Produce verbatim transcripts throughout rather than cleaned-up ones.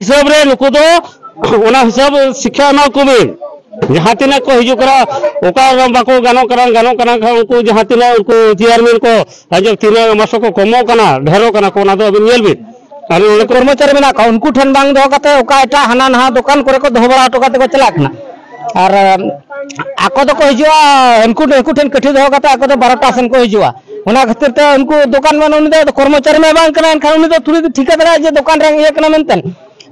ᱦᱤᱥᱟᱹᱵ ᱨᱮ ᱱᱩᱠᱩ ᱫᱚ ᱚᱱᱟ ᱦᱤᱥᱟᱹᱵ ᱥᱤᱠᱠᱷᱟ ᱮᱢᱟ ᱠᱚ ᱵᱤᱱ᱾ ᱡᱟᱦᱟᱸ ᱛᱤᱱᱟᱹᱜ ᱠᱚ ᱦᱤᱡᱩᱜ ᱠᱟᱱᱟ, ᱚᱠᱟ ᱵᱟᱠᱚ ᱜᱟᱱᱚᱜ ᱠᱟᱱᱟ, ᱜᱟᱱᱚᱜ ᱠᱟᱱᱟ ᱠᱷᱟᱱ ᱩᱱᱠᱩ ᱡᱟᱦᱟᱸ ᱛᱤᱱᱟᱹᱜ ᱩᱱᱠᱩ ᱪᱮᱭᱟᱨᱢᱮᱱ ᱠᱚ, ᱟᱡᱚ ᱛᱤᱱᱟᱹᱜ ᱢᱟᱥᱴᱟᱨ ᱠᱚ ᱠᱚᱢᱚᱜ ᱠᱟᱱᱟ, ᱰᱷᱮᱨᱚᱜ ᱠᱟᱱᱟ ᱠᱚ, ᱚᱱᱟ ᱫᱚ ᱟᱹᱵᱤᱱ ᱧᱮᱞ ᱵᱤᱱ᱾ ᱟᱨ ᱱᱚᱰᱮ ᱠᱚᱨᱢᱚᱪᱟᱨᱤ ᱢᱮᱱᱟᱜ ᱠᱚᱣᱟ, ᱩᱱᱠᱩ ᱴᱷᱮᱱ ᱵᱟᱝ ᱫᱚᱦᱚ ᱠᱟᱛᱮ ᱚᱠᱟ ᱮᱴᱟᱜ ᱦᱟᱱᱟ ᱱᱟᱣᱟ ᱫᱚᱠᱟᱱ ᱠᱚᱨᱮ ᱠᱚ ᱫᱚᱦᱚ ᱵᱟᱲᱟ ᱦᱚᱴᱚ ᱠᱟᱛᱮ ᱠᱚ ᱪᱟᱞᱟᱜ ᱠᱟᱱᱟ᱾ ᱟᱨ, ᱟᱢ, ᱟᱠᱚ ᱫᱚᱠᱚ ᱦᱤᱡᱩᱜᱼᱟ, ᱩᱱᱠᱩ, ᱩᱱᱠᱩ ᱴᱷᱮᱱ ᱠᱟᱹᱴᱷᱤ ᱫᱚᱦᱚ ᱠᱟᱛᱮ ᱟᱠᱚ ᱫᱚ ᱵᱟᱨᱚᱴᱟ ᱥᱮᱱ ᱠᱚ ᱦᱤᱡᱩᱜᱼᱟ᱾ ᱚᱱᱟ ᱠᱷᱟᱹᱛᱤᱨ ᱛᱮ ᱩᱱᱠᱩ ᱫᱚᱠᱟᱱ ᱢᱟᱱ ᱩᱱᱤ ᱫᱚ ᱠᱚᱨᱢᱚᱪᱟᱨᱤ ᱢᱟ ᱵᱟᱝ ᱠᱟᱱᱟ, ᱮᱱᱠᱷᱟᱱ ᱩᱱᱤ ᱫᱚ ᱛᱷᱚᱲᱤ ᱫᱚ ᱴᱷᱤᱠᱟᱹ ᱫᱟᱲᱮᱭᱟᱜᱼᱟ ᱡᱮ ᱫᱚᱠᱟᱱ ᱨᱮ ᱤᱭᱟᱹ ᱠᱟᱱᱟ ᱢᱮᱱᱛᱮ᱾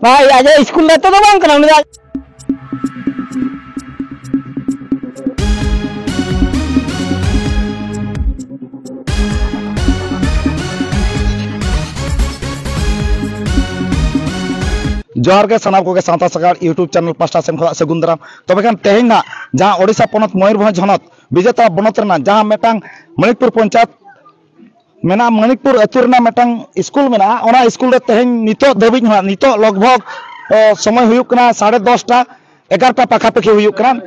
ᱟᱡ, ᱟᱡᱟᱜ ᱥᱠᱩᱞ ᱫᱟᱭᱤᱛᱛᱚ ᱫᱚ ᱵᱟᱝ ᱠᱟᱱᱟ, ᱩᱱᱤ ᱫᱚ ᱟᱡ ᱡᱚᱦᱟᱨ ᱜᱮ ᱥᱟᱱᱟᱢ ᱠᱚᱜᱮ ᱥᱟᱶᱛᱟ ᱥᱟᱜᱟᱲ YouTube ᱪᱮᱱᱮᱞ ᱯᱟᱥᱴᱟ ᱥᱮᱱ ᱠᱷᱚᱱᱟᱜ ᱥᱟᱹᱜᱩᱱ ᱫᱟᱨᱟᱢ᱾ ᱛᱚᱵᱮ ᱠᱷᱟᱱ ᱛᱮᱦᱮᱧ ᱱᱟᱜ ᱡᱟᱦᱟᱸ ᱳᱰᱤᱥᱟ ᱯᱚᱱᱚᱛ ᱢᱚᱭᱩᱨᱵᱷᱚᱸᱡᱽ ᱦᱚᱱᱚᱛ ᱵᱤᱡᱮᱛᱟ ᱵᱚᱱᱚᱛ ᱨᱮᱱᱟᱜ ᱡᱟᱦᱟᱸ ᱢᱤᱫᱴᱟᱝ ᱢᱚᱬᱤᱠᱯᱩᱨ ᱯᱚᱧᱪᱟᱭᱮᱛ ᱢᱮᱱᱟᱜᱼᱟ, ᱢᱚᱬᱤᱠᱯᱩᱨ ᱟᱹᱛᱩ ᱨᱮᱱᱟᱜ ᱢᱤᱫᱴᱟᱝ ᱥᱠᱩᱞ ᱢᱮᱱᱟᱜᱼᱟ, ᱚᱱᱟ ᱥᱠᱩᱞ ᱨᱮ ᱛᱮᱦᱮᱧ ᱱᱤᱛᱚᱜ ᱫᱷᱟᱹᱵᱤᱡ ᱦᱚᱸ, ᱱᱤᱛᱚᱜ ᱞᱚᱜᱽ ᱵᱷᱚᱜᱽ, ᱮ, ᱥᱚᱢᱚᱭ ᱦᱩᱭᱩᱜ ᱠᱟᱱᱟ ᱥᱟᱲᱮ ᱫᱚᱥᱴᱟ, ᱮᱜᱟᱨᱚᱴᱟ ᱯᱟᱠᱟᱯᱟᱠᱤ ᱦᱩᱭᱩᱜ ᱠᱟᱱᱟ᱾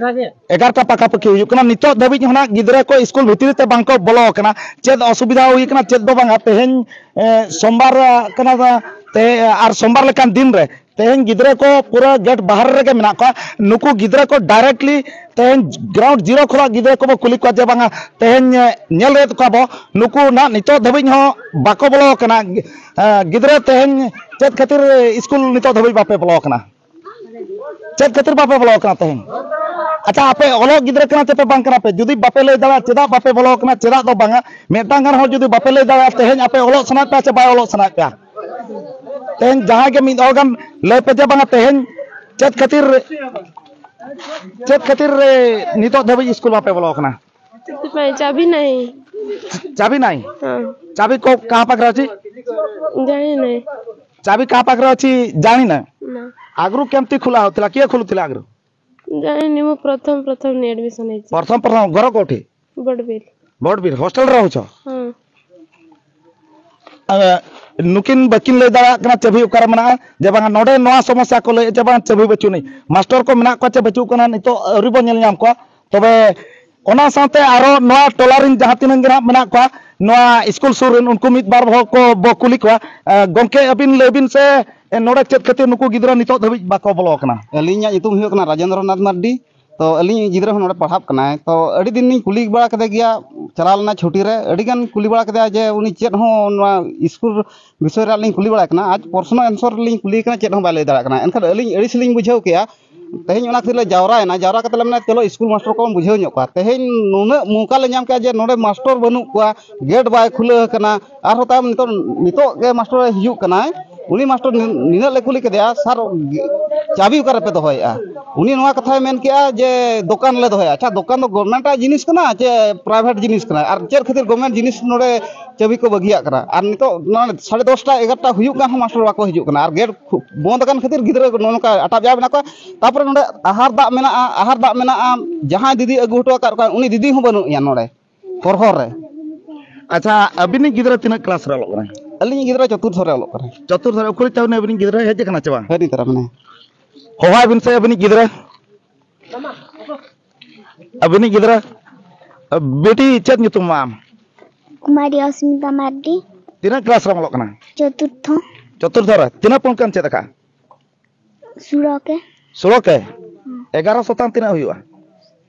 ᱮᱜᱟᱨᱚᱴᱟ ᱯᱟᱠᱟᱯᱟᱠᱤ ᱦᱩᱭᱩᱜ ᱠᱟᱱᱟ, ᱱᱤᱛᱚᱜ ᱫᱷᱟᱹᱵᱤᱡ ᱦᱚᱸ ᱱᱟᱜ ᱜᱤᱫᱽᱨᱟᱹ ᱠᱚ ᱥᱠᱩᱞ ᱵᱷᱤᱛᱨᱤ ᱛᱮ ᱵᱟᱝ ᱠᱚ ᱵᱚᱞᱚ ᱟᱠᱟᱱᱟ᱾ ᱪᱮᱫ ᱚᱥᱩᱵᱤᱫᱷᱟ ᱦᱩᱭ ᱟᱠᱟᱱᱟ, ᱪᱮᱫ ᱫᱚ ᱵᱟᱝᱟ᱾ ᱛᱮᱦᱮᱧ, ᱮ, ᱥᱳᱢᱵᱟᱨ, ᱟ, ᱠᱟᱱᱟ, ᱛᱮ, ᱟᱨ ᱥᱳᱢᱵᱟᱨ ᱞᱮᱠᱟᱱ ᱫᱤᱱ ᱨᱮ ᱛᱮᱦᱮᱧ ᱜᱤᱫᱽᱨᱟᱹ ᱠᱚ ᱯᱩᱨᱟᱹ ᱜᱮᱴ ᱵᱟᱦᱨᱮ ᱨᱮᱜᱮ ᱢᱮᱱᱟᱜ ᱠᱚᱣᱟ᱾ ᱱᱩᱠᱩ ᱜᱤᱫᱽᱨᱟᱹ ᱠᱚ ᱰᱟᱭᱨᱮᱠᱴᱞᱤ ᱛᱮᱦᱮᱧ ᱜᱨᱟᱣᱩᱱᱰ ᱡᱤᱨᱳ ᱠᱷᱚᱱᱟᱜ ᱜᱤᱫᱽᱨᱟᱹ ᱠᱚᱵᱚ ᱠᱩᱞᱤ ᱠᱚᱣᱟ ᱡᱮ ᱵᱟᱝᱟ ᱛᱮᱦᱮᱧ, ᱮ, ᱧᱮᱞ ᱞᱮᱫ ᱠᱚᱣᱟ ᱵᱚ, ᱱᱩᱠᱩ ᱱᱟᱜ ᱱᱤᱛᱚᱜ ᱫᱷᱟᱹᱵᱤᱡ ᱦᱚᱸ ᱵᱟᱠᱚ ᱵᱚᱞᱚ ᱟᱠᱟᱱᱟ᱾ ᱮ, ᱜᱤᱫᱽᱨᱟᱹ ᱛᱮᱦᱮᱧ ᱪᱮᱫ ᱠᱷᱟᱹᱛᱤᱨ ᱥᱠᱩᱞ ᱱᱤᱛᱚᱜ ᱫᱷᱟᱹᱵᱤᱡ ᱵᱟᱯᱮ ᱵᱚᱞᱚ ᱟᱠᱟᱱᱟ? ᱪᱮᱫ ᱠᱷᱟᱹᱛᱤᱨ ᱵᱟᱯᱮ ᱵᱚᱞᱚ ᱟᱠᱟᱱᱟ ᱛᱮᱦᱮᱧ? ᱟᱪᱪᱷᱟ, ᱟᱯᱮ ᱚᱞᱚᱜ ᱜᱤᱫᱽᱨᱟᱹ ᱠᱟᱱᱟ ᱪᱮ ᱯᱮ ᱵᱟᱝ ᱠᱟᱱᱟ ᱯᱮ? ᱡᱩᱫᱤ ᱵᱟᱯᱮ ᱞᱟᱹᱭ ᱫᱟᱲᱮᱭᱟᱜᱼᱟ ᱪᱮᱫᱟᱜ ᱵᱟᱯᱮ ᱵᱚᱞᱚ ᱟᱠᱟᱱᱟ, ᱪᱮᱫᱟᱜ ᱫᱚ ᱵᱟᱝᱟ, ᱢᱤᱫᱴᱟᱝ ᱜᱟᱱ ᱦᱚᱲ ᱡᱩᱫᱤ ᱵᱟᱯᱮ ᱞᱟᱹᱭ ᱫᱟᱲᱮᱭᱟᱜᱼᱟ ᱛᱮᱦᱮᱧ ᱟᱯᱮ ᱚᱞᱚᱜ ᱥᱟᱱᱟᱭᱮᱫ ᱯᱮᱭᱟ ᱪᱮ ᱵᱟᱭ ᱚᱞᱚᱜ ᱥᱟᱱᱟᱭᱮᱫ ᱯᱮᱭᱟ? ᱛᱮᱦᱮᱧ ᱡᱟᱦᱟᱸᱭ ᱜᱮ ᱢᱤᱫ ᱦᱚᱲ ᱜᱟᱱ ᱞᱟᱹᱭ ᱯᱮ ᱡᱮ ᱵᱟᱝᱟ ᱛᱮᱦᱮᱧ ᱪᱮᱫ ᱠᱷᱟᱹᱛᱤᱨ, ᱪᱮᱫ ᱠᱷᱟᱹᱛᱤᱨ ᱨᱮ ᱱᱤᱛᱚᱜ ᱫᱷᱟᱹᱵᱤᱡ ᱥᱠᱩᱞ ᱵᱟᱯᱮ ᱵᱚᱞᱚ ᱟᱠᱟᱱᱟ? ସେଥିପାଇଁ ଚାବି ନାହିଁ। ଚାବି ନାହିଁ? ହଁ। ଚାବି କୋ କାହା ପାଖରେ ଅଛି? ଜାଣିନାହିଁ। ଚାବି କାହା ପାଖରେ ଅଛି ଜାଣିନା? ନା। ଆଗରୁ କେମିତି ଖୋଲା ହଉଥିଲା, କିଏ ଖୋଲୁଥିଲା ଆଗରୁ? ଜାଣିନି, ମୁଁ ପ୍ରଥମ ପ୍ରଥମ ନି ଆଡମିସନ ହେଇଛି। ପ୍ରଥମ ପ୍ରଥମ ଘର କୋଉଠି? ବଡ଼ବିଲ। ବଡ଼ବିଲ ହଷ୍ଟେଲରେ ରହୁଛ? ହଁ। ᱱᱩᱠᱤᱱ ᱵᱟᱹᱠᱤᱱ ᱞᱟᱹᱭ ᱫᱟᱲᱮᱭᱟᱜ ᱠᱟᱱᱟ ᱪᱟᱹᱵᱤ ᱚᱠᱟᱨᱮ ᱢᱮᱱᱟᱜᱼᱟ, ᱡᱮ ᱵᱟᱝᱟ ᱱᱚᱰᱮ ᱱᱚᱣᱟ ᱥᱚᱢᱚᱥᱥᱟ ᱠᱚ ᱞᱟᱹᱭᱮᱫ ᱡᱮ ᱵᱟᱝ ᱪᱟᱹᱵᱤ ᱵᱟᱹᱪᱩᱜ ᱟᱹᱱᱤᱡ, ᱢᱟᱥᱴᱚᱨ ᱠᱚ ᱢᱮᱱᱟᱜ ᱠᱚᱣᱟ ᱪᱮ ᱵᱟᱹᱪᱩᱜ ᱠᱟᱱᱟ ᱱᱤᱛᱚᱜ ᱟᱹᱣᱨᱤ ᱵᱚᱱ ᱧᱮᱞ ᱧᱟᱢ ᱠᱚᱣᱟ᱾ ᱛᱚᱵᱮ ᱚᱱᱟ ᱥᱟᱶᱛᱮ ᱟᱨᱚ ᱱᱚᱣᱟ ᱴᱚᱞᱟ ᱨᱮᱱ ᱡᱟᱦᱟᱸ ᱛᱤᱱᱟᱹᱜ ᱜᱮ ᱱᱟᱦᱟᱜ ᱢᱮᱱᱟᱜ ᱠᱚᱣᱟ, ᱱᱚᱣᱟ ᱥᱠᱩᱞ ᱥᱩᱨ ᱨᱮᱱ ᱩᱱᱠᱩ ᱢᱤᱫ ᱵᱟᱨ ᱦᱚᱲ ᱠᱚ ᱵᱚ ᱠᱩᱞᱤ ᱠᱚᱣᱟ᱾ ᱮ, ᱜᱚᱢᱠᱮ, ᱟᱹᱵᱤᱱ ᱞᱟᱹᱭ ᱵᱤᱱ ᱥᱮ, ᱮ, ᱱᱚᱰᱮ ᱪᱮᱫ ᱠᱷᱟᱹᱛᱤᱨ ᱱᱩᱠᱩ ᱜᱤᱫᱽᱨᱟᱹ ᱱᱤᱛᱚᱜ ᱫᱷᱟᱹᱵᱤᱡ ᱵᱟᱠᱚ ᱵᱚᱞᱚ ᱟᱠᱟᱱᱟ? ᱟᱹᱞᱤᱧᱟᱜ ᱧᱩᱛᱩᱢ ᱦᱩᱭᱩᱜ ᱠᱟᱱᱟ ᱨᱟᱡᱮᱱᱫᱨᱚ ᱱᱟᱛᱷ ᱢᱟᱨᱰᱤ᱾ ᱛᱚ ᱟᱹᱞᱤᱧ ᱜᱤᱫᱽᱨᱟᱹ ᱦᱚᱸ ᱱᱚᱰᱮ ᱯᱟᱲᱦᱟᱜ ᱠᱟᱱᱟᱭ᱾ ᱛᱚ ᱟᱹᱰᱤ ᱫᱤᱱ ᱞᱤᱧ ᱠᱩᱞᱤ ᱵᱟᱲᱟ ᱠᱮᱫᱮ ᱜᱮᱭᱟ, ᱪᱟᱞᱟᱣ ᱞᱮᱱᱟ ᱪᱷᱩᱴᱤ ᱨᱮ, ᱟᱹᱰᱤ ᱜᱟᱱ ᱠᱩᱞᱤ ᱵᱟᱲᱟ ᱠᱮᱫᱮᱭᱟ ᱡᱮ ᱩᱱᱤ ᱪᱮᱫ ᱦᱚᱸ ᱱᱚᱣᱟ ᱥᱠᱩᱞ ᱵᱤᱥᱚᱭ ᱨᱮ ᱟᱹᱞᱤᱧ ᱠᱩᱞᱤ ᱵᱟᱲᱟᱭ ᱠᱟᱱᱟ, ᱟᱡ ᱯᱨᱚᱥᱱᱚ ᱟᱱᱥᱚᱨ ᱞᱤᱧ ᱠᱩᱞᱤᱭᱮ ᱠᱟᱱᱟ, ᱪᱮᱫ ᱦᱚᱸ ᱵᱟᱭ ᱞᱟᱹᱭ ᱫᱟᱲᱮᱭᱟᱜ ᱠᱟᱱᱟ᱾ ᱮᱱᱠᱷᱟᱱ ᱟᱹᱞᱤᱧ ᱟᱹᱲᱤᱥ ᱞᱤᱧ ᱵᱩᱡᱷᱟᱹᱣ ᱠᱮᱜᱼᱟ᱾ ᱛᱮᱦᱮᱧ ᱚᱱᱟ ᱠᱷᱟᱹᱛᱤᱨ ᱞᱮ ᱡᱟᱣᱨᱟᱭᱮᱱᱟ, ᱡᱟᱣᱨᱟ ᱠᱟᱛᱮ ᱞᱮ ᱢᱮᱱᱟ ᱪᱚᱞᱚ ᱥᱠᱩᱞ ᱢᱟᱥᱴᱟᱨ ᱠᱚᱵᱚᱱ ᱵᱩᱡᱷᱟᱹᱣ ᱧᱚᱜ ᱠᱚᱣᱟ᱾ ᱛᱮᱦᱮᱧ ᱱᱩᱱᱟᱹᱜ ᱢᱚᱣᱠᱟ ᱞᱮ ᱧᱟᱢ ᱠᱮᱜᱼᱟ ᱡᱮ ᱱᱚᱰᱮ ᱢᱟᱥᱴᱟᱨ ᱵᱟᱹᱱᱩᱜ ᱠᱚᱣᱟ, ᱜᱮᱴ ᱵᱟᱭ ᱠᱷᱩᱞᱟᱹᱣ ᱟᱠᱟᱱᱟ, ᱟᱨᱦᱚᱸ ᱛᱟᱭᱚᱢ ᱱᱤᱛᱚᱜ, ᱱᱤᱛᱚᱜ ᱜᱮ ᱢᱟᱥᱴᱟᱨ ᱦᱤᱡᱩᱜ ᱠᱟᱱᱟᱭ᱾ ᱩᱱᱤ ᱢᱟᱥᱴᱟᱨ ᱱᱤ-, ᱱᱤᱱᱟᱹᱜ ᱞᱮ ᱠᱩᱞᱤ ᱠᱮᱫᱮᱭᱟ, "ᱥᱟᱨ, ᱪᱟᱹᱵᱤ ᱚᱠᱟ ᱨᱮᱯᱮ ᱫᱚᱦᱚᱭᱮᱫᱼᱟ?" ᱩᱱᱤ ᱱᱚᱣᱟ ᱠᱟᱛᱷᱟᱭ ᱢᱮᱱ ᱠᱮᱜᱼᱟ ᱡᱮ, "ᱫᱚᱠᱟᱱ ᱞᱮ ᱫᱚᱦᱚᱭᱟ᱾" ᱟᱪᱪᱷᱟ, ᱫᱚᱠᱟᱱ ᱫᱚ ᱜᱚᱵᱷᱚᱨᱱᱢᱮᱱᱴ ᱟᱜ ᱡᱤᱱᱤᱥ ᱠᱟᱱᱟ ᱪᱮ ᱯᱨᱟᱭᱵᱷᱮᱴ ᱡᱤᱱᱤᱥ ᱠᱟᱱᱟ? ᱟᱨ ᱪᱮᱫ ᱠᱷᱟᱹᱛᱤᱨ ᱜᱚᱵᱷᱚᱨᱱᱢᱮᱱᱴ ᱡᱤᱱᱤᱥ ᱱᱚᱰᱮ ᱪᱟᱹᱵᱤ ᱠᱚ ᱵᱟᱹᱜᱤᱭᱟᱜ ᱠᱟᱱᱟ? ᱟᱨ ᱱᱤᱛᱚᱜ ᱱᱚᱣᱟ ᱥᱟᱲᱮ ᱫᱚᱥᱴᱟ, ᱮᱜᱟᱨᱚᱴᱟ ᱦᱩᱭᱩᱜ ᱠᱟᱱ ᱦᱚᱸ ᱢᱟᱥᱴᱟᱨ ᱵᱟᱠᱚ ᱦᱤᱡᱩᱜ ᱠᱟᱱᱟ, ᱟᱨ ᱜᱮᱴ ᱠᱷᱩ-, ᱵᱚᱱᱫ ᱟᱠᱟᱱ ᱠᱷᱟᱹᱛᱤᱨ ᱜᱤᱫᱽᱨᱟᱹ ᱠᱚ ᱱᱚᱜᱼᱚ ᱱᱚᱝᱠᱟ ᱟᱴᱟᱜ ᱡᱟᱣ ᱢᱮᱱᱟᱜ ᱠᱚᱣᱟ᱾ ᱛᱟᱨᱯᱚᱨᱮ ᱱᱚᱰᱮ ᱟᱦᱟᱨ ᱫᱟᱜ ᱢᱮᱱᱟᱜᱼᱟ, ᱟᱦᱟᱨ ᱫᱟᱜ ᱢᱮᱱᱟᱜᱼᱟ, ᱡᱟᱦᱟᱸᱭ ᱫᱤᱫᱤ ᱟᱹᱜᱩ ᱦᱚᱴᱚ ᱟᱠᱟᱫ ᱠᱚᱣᱟ, ᱩᱱᱤ ᱫᱤᱫᱤ ᱦᱚᱸ ᱵᱟᱹᱱᱩᱜ ᱮᱭᱟ ᱱᱚᱰᱮ ᱦᱚᱨᱦᱚ ᱨᱮ᱾ ᱟᱪᱪᱷᱟ, ᱟᱹᱵᱤᱱᱤᱡ ᱜᱤᱫᱽᱨᱟᱹ ᱛᱤᱱᱟᱹᱜ ᱠᱞᱟᱥ ᱨᱮ ᱚᱞᱚᱜ ᱠᱟᱱᱟᱭ? ᱟᱹᱞᱤᱧᱤᱡ ᱜᱤᱫᱽᱨᱟᱹ ᱪᱚᱛᱩᱨᱛᱷᱚ ᱨᱮ ᱚᱞᱚᱜ ᱠᱟᱱᱟᱭ᱾ ᱪᱚᱛᱩᱨᱛᱷᱚ ᱨᱮ? ᱚᱠᱚᱭ ᱛᱟᱵᱤᱱ ᱟᱹᱵᱤᱱᱤᱡ ᱜᱤᱫᱽᱨᱟᱹ ᱦᱮᱡ ᱟᱠᱟᱱᱟ ᱪᱮ ᱵᱟᱝ? ᱦᱮᱡ ᱮᱱ ᱛᱟᱨᱟ ᱢᱮᱱᱟᱭᱟ᱾ ᱦᱚᱦᱚᱣᱟᱭ ᱵᱤᱱ ᱥᱮ ᱟᱹᱵᱤᱱᱤᱡ ᱜᱤᱫᱽᱨᱟᱹ᱾ ᱟᱹᱵᱤᱱᱤᱡ ᱜᱤᱫᱽᱨᱟᱹ᱾ ᱵᱤᱴᱤ, ᱪᱮᱫ ᱧᱩᱛᱩᱢ ᱟᱢ? ᱠᱩᱢᱟᱨᱤ ᱚᱥᱢᱤᱛᱟ ᱢᱟᱨᱰᱤ᱾ ᱛᱤᱱᱟᱹᱜ ᱠᱞᱟᱥ ᱨᱮᱢ ᱚᱞᱚᱜ ᱠᱟᱱᱟ? ᱪᱚᱛᱩᱨᱛᱷᱚ᱾ ᱪᱚᱛᱩᱨᱛᱷᱚ ᱨᱮ᱾ ᱛᱤᱱᱟᱹᱜ ᱯᱚᱝᱠᱟᱢ ᱪᱮᱫ ᱟᱠᱟᱫᱼᱟ? ᱥᱩᱲᱚᱠᱮ᱾ ᱥᱩᱲᱚᱠᱮ? ᱦᱮᱸ᱾ ᱮᱜᱟᱨᱚ ᱥᱚᱛᱟᱝ ᱛᱤᱱᱟᱹᱜ ᱦᱩᱭᱩᱜᱼᱟ?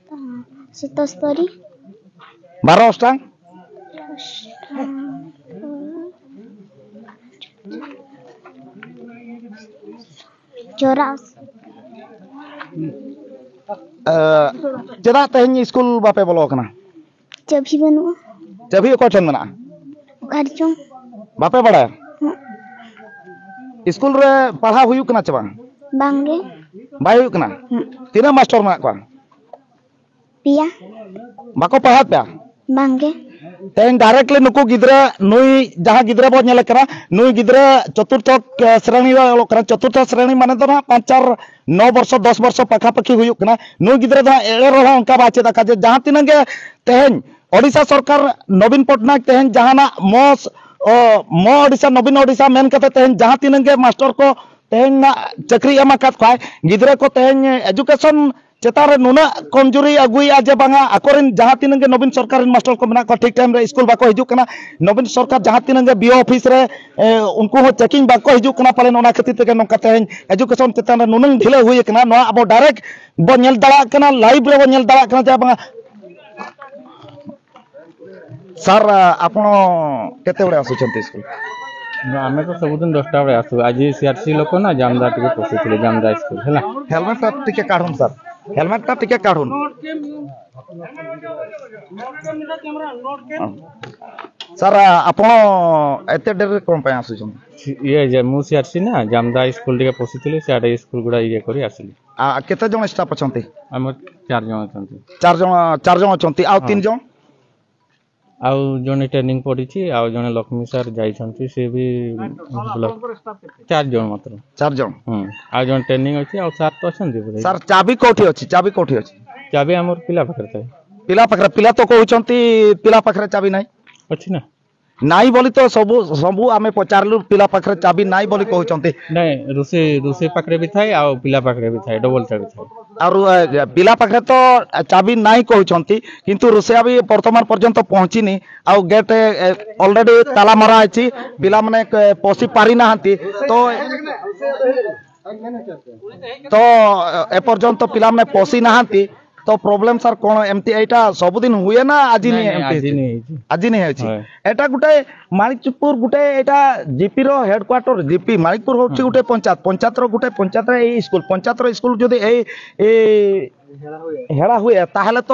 ᱥᱚᱛᱚᱥᱛᱚᱨᱤ᱾ ᱵᱟᱨᱚ ᱚᱥᱴᱟᱝ? ᱪᱚᱨᱟᱥ᱾ ᱮ, ᱪᱮᱫᱟᱜ ᱛᱮᱦᱮᱧ ᱥᱠᱩᱞ ᱵᱟᱯᱮ ᱵᱚᱞᱚ ᱟᱠᱟᱱᱟ? ᱪᱟᱹᱵᱷᱤ ᱵᱟᱹᱱᱩᱜᱼᱟ᱾ ᱪᱟᱹᱵᱷᱤ ᱚᱠᱚᱭ ᱴᱷᱮᱱ ᱢᱮᱱᱟᱜᱼᱟ? ᱚᱠᱟ ᱨᱮᱪᱚᱝ᱾ ᱵᱟᱯᱮ ᱵᱟᱲᱟᱭᱟ? ᱦᱩᱸ᱾ ᱥᱠᱩᱞ ᱨᱮ ᱯᱟᱲᱦᱟᱣ ᱦᱩᱭᱩᱜ ᱠᱟᱱᱟ ᱪᱮ ᱵᱟᱝ? ᱵᱟᱝᱜᱮ᱾ ᱵᱟᱭ ᱦᱩᱭᱩᱜ ᱠᱟᱱᱟ? ᱦᱩᱸ᱾ ᱛᱤᱱᱟᱹᱜ ᱢᱟᱥᱴᱚᱨ ᱢᱮᱱᱟᱜ ᱠᱚᱣᱟ? ᱯᱮᱭᱟ᱾ ᱵᱟᱠᱚ ᱯᱟᱲᱦᱟᱣ ᱯᱮᱭᱟ? ᱵᱟᱝᱜᱮ᱾ ᱛᱮᱦᱮᱧ directly ᱱᱩᱠᱩ ᱜᱤᱫᱽᱨᱟᱹ, ᱱᱩᱭ ᱡᱟᱦᱟᱸ ᱜᱤᱫᱽᱨᱟᱹ ᱵᱚᱱ ᱧᱮᱞᱮ ᱠᱟᱱᱟ, ᱱᱩᱭ ᱜᱤᱫᱽᱨᱟᱹ ᱪᱚᱛᱩᱨᱛᱷᱚ, ᱮ, ᱥᱨᱮᱬᱤ ᱨᱮ ᱚᱞᱚᱜ ᱠᱟᱱᱟ᱾ ᱪᱚᱛᱩᱨᱛᱷᱚ ᱥᱨᱮᱬᱤ ᱢᱟᱱᱮ ᱫᱚ ᱱᱟᱦᱟᱜ ᱯᱟᱸᱪ, ᱪᱟᱨ, ᱱᱚ ᱵᱚᱨᱥᱚ, ᱫᱚᱥ ᱵᱚᱨᱥᱚ ᱯᱟᱠᱷᱟ ᱯᱟᱠᱷᱤ ᱦᱩᱭᱩᱜ ᱠᱟᱱᱟ᱾ ᱱᱩᱭ ᱜᱤᱫᱽᱨᱟᱹ ᱫᱚ ᱦᱟᱸᱜ ᱮᱲᱮ ᱨᱚᱲ ᱦᱚᱸ ᱚᱱᱠᱟ ᱵᱟᱭ ᱪᱮᱫ ᱟᱠᱟᱫ ᱡᱮ ᱡᱟᱦᱟᱸ ᱛᱤᱱᱟᱹᱜ ᱜᱮ ᱛᱮᱦᱮᱧ ᱳᱰᱤᱥᱟ ᱥᱚᱨᱠᱟᱨ ᱱᱚᱵᱤᱱ ᱯᱚᱴᱱᱟᱭᱮᱠ ᱛᱮᱦᱮᱧ ᱡᱟᱦᱟᱱᱟᱜ ᱢᱚ, ᱚ, ᱢᱚ ᱳᱰᱤᱥᱟ, ᱱᱚᱵᱤᱱ ᱳᱰᱤᱥᱟ ᱢᱮᱱ ᱠᱟᱛᱮ ᱛᱮᱦᱮᱧ ᱡᱟᱦᱟᱸ ᱛᱤᱱᱟᱹᱜ ᱜᱮ ᱢᱟᱥᱴᱚᱨ ᱠᱚ ᱛᱮᱦᱮᱧ ᱱᱟᱜ ᱪᱟᱹᱠᱨᱤ ᱮᱢ ᱟᱠᱟᱫ ᱠᱚᱣᱟᱭ, ᱜᱤᱫᱽᱨᱟᱹ ᱠᱚ ᱛᱮᱦᱮᱧ education ᱪᱮᱛᱟᱱ ᱨᱮ ᱱᱩᱱᱟᱹᱜ ᱠᱚᱢᱡᱩᱨᱤ ᱟᱹᱜᱩᱭᱮᱫᱼᱟ ᱡᱮ ᱵᱟᱝᱟ, ᱟᱠᱚᱨᱮᱱ ᱡᱟᱦᱟᱸ ᱛᱤᱱᱟᱹᱜ ᱜᱮ ᱱᱚᱵᱤᱱ ᱥᱚᱨᱠᱟᱨ ᱨᱮᱱ ᱢᱟᱥᱴᱟᱨ ᱠᱚ ᱢᱮᱱᱟᱜ ᱠᱚᱣᱟ, ᱴᱷᱤᱠ ᱴᱟᱭᱤᱢ ᱨᱮ ᱥᱠᱩᱞ ᱵᱟᱠᱚ ᱦᱤᱡᱩᱜ ᱠᱟᱱᱟ᱾ ᱱᱚᱵᱤᱱ ᱥᱚᱨᱠᱟᱨ ᱡᱟᱦᱟᱸ ᱛᱤᱱᱟᱹᱜ ᱜᱮ ᱵᱤ ᱳ ᱚᱯᱷᱤᱥ ᱨᱮ, ᱮ, ᱩᱱᱠᱩ ᱦᱚᱸ ᱪᱮᱠᱤᱝ ᱵᱟᱠᱚ ᱦᱤᱡᱩᱜ ᱠᱟᱱᱟ, ᱯᱟᱞᱮᱱ ᱚᱱᱟ ᱠᱷᱟᱹᱛᱤᱨ ᱛᱮᱜᱮ ᱱᱚᱝᱠᱟ ᱛᱮᱦᱮᱧ ᱮᱡᱩᱠᱮᱥᱚᱱ ᱪᱮᱛᱟᱱ ᱨᱮ ᱱᱩᱱᱟᱹᱝ ᱰᱷᱤᱞᱟᱹ ᱦᱩᱭ ᱟᱠᱟᱱᱟ᱾ ᱱᱚᱣᱟ ᱟᱵᱚ ᱰᱟᱭᱨᱮᱠᱴ ᱵᱚ ᱧᱮᱞ ᱫᱟᱲᱮᱭᱟᱜ ᱠᱟᱱᱟ, ᱞᱟᱭᱤᱵᱷ ᱨᱮᱵᱚ ᱧᱮᱞ ᱫᱟᱲᱮᱭᱟᱜ ᱠᱟᱱᱟ ᱡᱮ ᱵᱟᱝᱟ᱾ ସାର୍, ଆପଣ କେତେବେଳେ ଆସୁଛନ୍ତି ସ୍କୁଲ? ନା, ଆମେ ତ ସବୁଦିନ ଦଶଟା ବେଳେ ଆସୁ। ଆଜି ସି ଆର୍ ସି ଲୋକ ନା, ଜାମଦା ଟିକେ ପଶିଥିଲେ, ଜାମଦା ସ୍କୁଲ ହେଲା। ହେଲମେଟଟା ଟିକେ କାଢ଼ନ୍ତୁ ସାର୍, ହେଲମେଟଟା ଟିକେ କାଢ଼ନ୍ତୁ। ହଁ। ସାର୍, ଆପଣ ଏତେ ଡେରିରେ କ'ଣ ପାଇଁ ଆସୁଛନ୍ତି? ସି- ଇଏ ଯେ, ମୁଁ ସି ଆର୍ ସି ନା, ଜାମଦା ସ୍କୁଲ ଟିକେ ପଶିଥିଲି, ସିଆଡ଼େ ସ୍କୁଲ ଗୁଡ଼ା ଇଏ କରି ଆସିଲି। ଆ, କେତେ ଜଣ ଷ୍ଟାଫ୍ ଅଛନ୍ତି? ଆମର ଚାରି ଜଣ ଅଛନ୍ତି। ଚାରି ଜଣ, ଚାରି ଜଣ ଅଛନ୍ତି, ଆଉ ହଁ। ତିନି ଜଣ? ଆଉ ଜଣେ ଟ୍ରେନିଂ ପଡ଼ିଛି, ଆଉ ଜଣେ ଲକ୍ଷ୍ମୀ ସାର୍ ଯାଇଛନ୍ତି, ସେ ବି ଭଲ। ଚାରି ଜଣ ମାତ୍ର। ଚାରି ଜଣ। ହୁଁ। ଆଉ ଜଣେ ଟ୍ରେନିଂ ଅଛି, ଆଉ ସାର୍ ତ ଅଛନ୍ତି ବୋଧେ। ସାର୍, ଚାବି କୋଉଠି ଅଛି? ଚାବି କୋଉଠି ଅଛି? ଚାବି ଆମର ପିଲା ପାଖରେ ଥାଏ। ପିଲା ପାଖରେ? ପିଲା ତ କହୁଛନ୍ତି ପିଲା ପାଖରେ ଚାବି ନାହିଁ। ଅଛି ନା। ନାଇଁ ବୋଲି ତ ସବୁ, ସବୁ ଆମେ ପଚାରିଲୁ, ପିଲା ପାଖରେ ଚାବି ନାହିଁ ବୋଲି କହୁଛନ୍ତି। ନାଇଁ, ରୋଷେଇ, ରୋଷେଇ ପାଖରେ ବି ଥାଏ, ଆଉ ପିଲା ପାଖରେ ବି ଥାଏ, ଡବଲ ଚାବି ଥାଏ। ଆଉ, ଏ, ପିଲା ପାଖରେ ତ ଚାବି ନାହିଁ କହୁଛନ୍ତି, କିନ୍ତୁ ରୋଷେଇଆ ବି ବର୍ତ୍ତମାନ ପର୍ଯ୍ୟନ୍ତ ପହଞ୍ଚିନି। ଆଉ ଗେଟ୍, ଏ, ଅଲରେଡି ତାଲା ମରା ହେଇଛି, ପିଲାମାନେ, ଏ, ପଶି ପାରିନାହାନ୍ତି। ତ, ତ ଏପର୍ଯ୍ୟନ୍ତ ପିଲାମାନେ ପଶି ନାହାନ୍ତି। ତ ପ୍ରୋବ୍ଲେମ ସାର୍ କ'ଣ? ଏମିତି ଏଇଟା ସବୁଦିନ ହୁଏ ନା ଆଜି ନାଇଁ, ହିଁ ନାଇଁ, ଏମିତି ଆଜି ହେଇଛି? ହିଁ ହେଇଛି। ଆଜି ହିଁ ହେଇଛି। ହଁ। ଏଇଟା ଗୋଟେ ମାଣିକପୁର, ଗୋଟେ ଏଇଟା ଜିପି ର ହେଡକ୍ୱାର୍ଟର। ଜିପି, ମାଣିକପୁର ହଉଛି ହୁଁ। ଗୋଟେ ପଞ୍ଚାୟତ, ପଞ୍ଚାୟତର ଗୋଟେ, ପଞ୍ଚାୟତର ଏଇ ସ୍କୁଲ, ପଞ୍ଚାୟତର ସ୍କୁଲ ଯଦି ଏଇ, ଏଇ ହେଳା ହୁଏ, ତାହେଲେ ତ,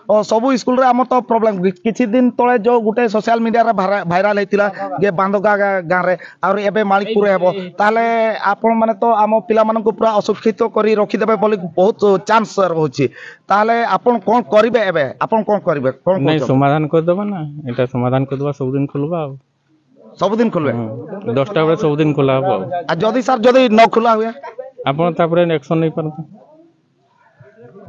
ଅ, ସବୁ ସ୍କୁଲରେ ଆମର ତ ପ୍ରୋବ୍ଲେମ। କିଛି ଦିନ ତଳେ ଯୋଉ ଗୋଟେ ସୋସିଆଲ ମିଡିଆରେ ଭାଇରା-, ଭାଇରାଲ ହେଇଥିଲା ଯେ ବାନ୍ଦଗା ଗା-, ଗାଁରେ, ଆହୁରି ଏବେ ମାଣିକପୁର ହେବ, ତାହେଲେ ଆପଣମାନେ ତ ଆମ ପିଲାମାନଙ୍କୁ ପୁରା ଅଶିକ୍ଷିତ କରି ରଖିଦେବେ ବୋଲି ବହୁତ ଚାନ୍ସ ରହୁଛି। ତାହେଲେ ଆପଣ କ'ଣ କରିବେ ଏବେ? ଆପଣ କ'ଣ କରିବେ? କ'ଣ ନାଇଁ, କହୁଛନ୍ତି? ସମାଧାନ କରିଦେବା ନା, ଏଇଟା ସମାଧାନ କରିଦେବା, ସବୁଦିନ ଖୋଲିବା ଆଉ। ସବୁଦିନ ଖୋଲିବେ? ହୁଁ, ଦଶଟା ବେଳେ ସବୁଦିନ ଖୋଲା ହବ ଆଉ। ଆଉ ଯଦି ସାର୍, ଯଦି ନ ଖୋଲା ହୁଏ? ଆପଣ ତାପରେ ଆକ୍ସନ ନେଇପାରନ୍ତି।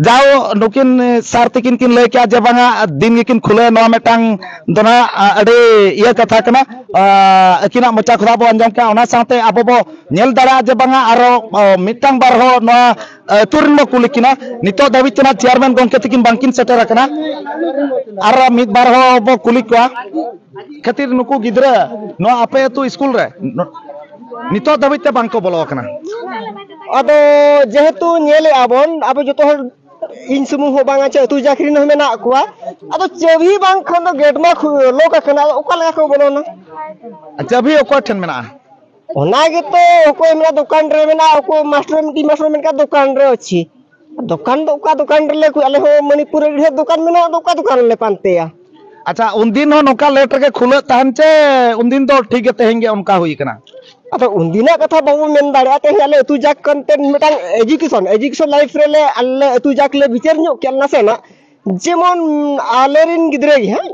ᱡᱟᱣ ᱱᱩᱠᱤᱱ ᱥᱟᱨ ᱛᱤᱠᱤᱱ ᱠᱤᱱ ᱞᱟᱹᱭ ᱠᱮᱜᱼᱟ ᱡᱮ ᱵᱟᱝᱟ, ᱫᱤᱱ ᱜᱮᱠᱤᱱ ᱠᱷᱩᱞᱟᱹᱣ, ᱱᱚᱣᱟ ᱢᱤᱫᱴᱟᱝ ᱫᱚ ᱱᱟᱦᱟᱜ ᱟᱹᱰᱤ ᱤᱭᱟᱹ ᱠᱟᱛᱷᱟ ᱠᱟᱱᱟ᱾ ᱟᱹᱠᱤᱱᱟᱜ ᱢᱚᱪᱟ ᱠᱷᱚᱱᱟᱜ ᱵᱚ ᱟᱸᱡᱚᱢ ᱠᱮᱜᱼᱟ, ᱚᱱᱟ ᱥᱟᱶᱛᱮ ᱟᱵᱚ ᱵᱚ ᱧᱮᱞ ᱫᱟᱲᱮᱭᱟᱜᱼᱟ ᱡᱮ ᱵᱟᱝᱟ, ᱟᱨᱚ ᱢᱤᱫᱴᱟᱝ ᱵᱟᱨ ᱦᱚᱲ ᱱᱚᱣᱟ ᱟᱹᱛᱩ ᱨᱮᱱ ᱵᱚ ᱠᱩᱞᱤ ᱠᱤᱱᱟ᱾ ᱱᱤᱛᱚᱜ ᱫᱷᱟᱹᱵᱤᱡ ᱛᱮ ᱱᱟᱦᱟᱜ ᱪᱮᱭᱟᱨᱢᱮᱱ ᱜᱚᱢᱠᱮ ᱛᱤᱠᱤᱱ ᱵᱟᱝᱠᱤᱱ ᱥᱮᱴᱮᱨ ᱟᱠᱟᱱᱟ᱾ ᱟᱨ ᱢᱤᱫ ᱵᱟᱨ ᱦᱚᱲ ᱵᱚ ᱠᱩᱞᱤ ᱠᱚᱣᱟ᱾ ᱠᱷᱟᱹᱛᱤᱨ ᱱᱩᱠᱩ ᱜᱤᱫᱽᱨᱟᱹ ᱱᱚᱣᱟ ᱟᱯᱮ ᱟᱹᱛᱩ ᱥᱠᱩᱞ ᱨᱮ ᱱᱤᱛᱚᱜ ᱫᱷᱟᱹᱵᱤᱡ ᱛᱮ ᱵᱟᱝ ᱠᱚ ᱵᱚᱞᱚ ᱟᱠᱟᱱᱟ? ᱟᱫᱚ ᱡᱮᱦᱮᱛᱩ ᱧᱮᱞᱮᱜᱼᱟ ᱵᱚᱱ, ᱟᱵᱚ ᱡᱚᱛᱚ ᱦᱚᱲ, ᱤᱧ ᱥᱩᱢᱩᱝ ᱦᱚᱸ ᱵᱟᱝᱟ, ᱪᱮ ᱟᱹᱛᱩ ᱡᱟᱠ ᱨᱮᱱ ᱦᱚᱸ ᱢᱮᱱᱟᱜ ᱠᱚᱣᱟ᱾ ᱟᱫᱚ ᱪᱟᱹᱵᱤ ᱵᱟᱝᱠᱷᱟᱱ ᱫᱚ ᱜᱮᱴ ᱢᱟ ᱠᱷᱩ-, ᱞᱚᱠ ᱟᱠᱟᱱᱟ, ᱟᱫᱚ ᱚᱠᱟ ᱞᱮᱠᱟ ᱠᱚ ᱵᱚᱞᱚᱱᱟ? ᱪᱟᱹᱵᱤ ᱚᱠᱚᱭ ᱴᱷᱮᱱ ᱢᱮᱱᱟᱜᱼᱟ? ᱚᱱᱟ ᱜᱮᱛᱚ, ᱚᱠᱚᱭ ᱢᱮᱱᱟ ᱫᱚᱠᱟᱱ ᱨᱮ ᱢᱮᱱᱟᱜᱼᱟ, ᱚᱠᱚᱭ ᱢᱟᱥᱴᱟᱨ, ᱢᱤᱫᱴᱤᱡ ᱢᱟᱥᱴᱟᱨ ᱢᱮᱱ ᱠᱟᱜ ᱫᱚᱠᱟᱱ ᱨᱮ ᱚᱪᱷᱤ᱾ ᱫᱚᱠᱟᱱ ᱫᱚ ᱚᱠᱟ ᱫᱚᱠᱟᱱ ᱨᱮᱞᱮ ᱠᱷᱩ-, ᱟᱞᱮ ᱦᱚᱸ ᱢᱚᱱᱤᱯᱩᱨ ᱨᱮ ᱰᱷᱮᱨ ᱫᱚᱠᱟᱱ ᱢᱮᱱᱟᱜᱼᱟ, ᱟᱫᱚ ᱚᱠᱟ ᱫᱚᱠᱟᱱ ᱨᱮᱞᱮ ᱯᱟᱱᱛᱮᱭᱟ? ᱟᱪᱪᱷᱟ, ᱩᱱᱫᱤᱱ ᱦᱚᱸ ᱱᱚᱝᱠᱟ ᱞᱮᱴ ᱨᱮᱜᱮ ᱠᱷᱩᱞᱟᱹᱜ ᱛᱟᱦᱮᱱ ᱪᱮ ᱩᱱᱫᱤᱱ ᱫᱚ ᱴᱷᱤᱠ ᱜᱮ ᱛᱮᱦᱮᱧ ᱜᱮ ᱚᱱᱠᱟ ᱦᱩᱭ ᱠᱟᱱᱟ? ᱟᱫᱚ ᱩᱱᱫᱤᱱᱟᱜ ᱠᱟᱛᱷᱟ ᱵᱟᱵᱚ ᱢᱮᱱ ᱫᱟᱲᱮᱭᱟᱜᱼᱟ᱾ ᱛᱮᱦᱮᱧ ᱟᱞᱮ ᱟᱹᱛᱩ ᱡᱟᱠ ᱠᱟᱱᱛᱮ ᱢᱤᱫᱴᱟᱝ ᱮᱡᱩᱠᱮᱥᱚᱱ, ᱮᱡᱩᱠᱮᱥᱚᱱ ᱞᱟᱭᱤᱯᱷ ᱨᱮᱞᱮ ᱟᱞᱮ ᱟᱹᱛᱩ ᱡᱟᱠ ᱞᱮ ᱵᱤᱪᱟᱹᱨ ᱧᱚᱜ ᱠᱮᱫ ᱱᱟᱥᱮᱱᱟᱜ᱾ ᱡᱮᱢᱚᱱ ᱟᱞᱮᱨᱮᱱ ᱜᱤᱫᱽᱨᱟᱹ ᱜᱮ ᱦᱟᱸᱜ,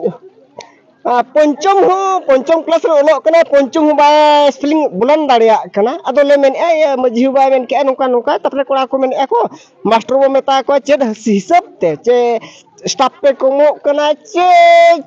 ᱟᱨ ᱯᱚᱧᱪᱚᱢ ᱦᱚᱸ, ᱯᱚᱧᱪᱚᱢ ᱠᱞᱟᱥ ᱨᱮ ᱚᱞᱚᱜ ᱠᱟᱱᱟᱭ, ᱯᱚᱧᱪᱚᱢ ᱦᱚᱸ ᱵᱟᱭ ᱥᱯᱮᱞᱤᱝ ᱵᱚᱞᱚᱱ ᱫᱟᱲᱮᱭᱟᱜ ᱠᱟᱱᱟ᱾ ᱟᱫᱚ ᱞᱮ ᱢᱮᱱᱮᱫᱼᱟ, ᱤᱭᱟᱹ, ᱢᱟᱺᱡᱷᱤ ᱵᱟᱵᱟᱭ ᱢᱮᱱ ᱠᱮᱜᱼᱟ ᱱᱚᱝᱠᱟ ᱱᱚᱝᱠᱟ, ᱛᱟᱨᱯᱚᱨᱮ ᱠᱚᱲᱟ ᱠᱚ ᱢᱮᱱᱮᱫᱼᱟ ᱠᱚ, ᱢᱟᱥᱴᱟᱨ ᱵᱚ ᱢᱮᱛᱟ ᱠᱚᱣᱟ ᱪᱮᱫ ᱦᱤᱥᱟᱹᱵ ᱛᱮ, ᱪᱮ ᱥᱴᱟᱯ ᱯᱮ ᱠᱚᱢᱚᱜ ᱠᱟᱱᱟ, ᱪᱮ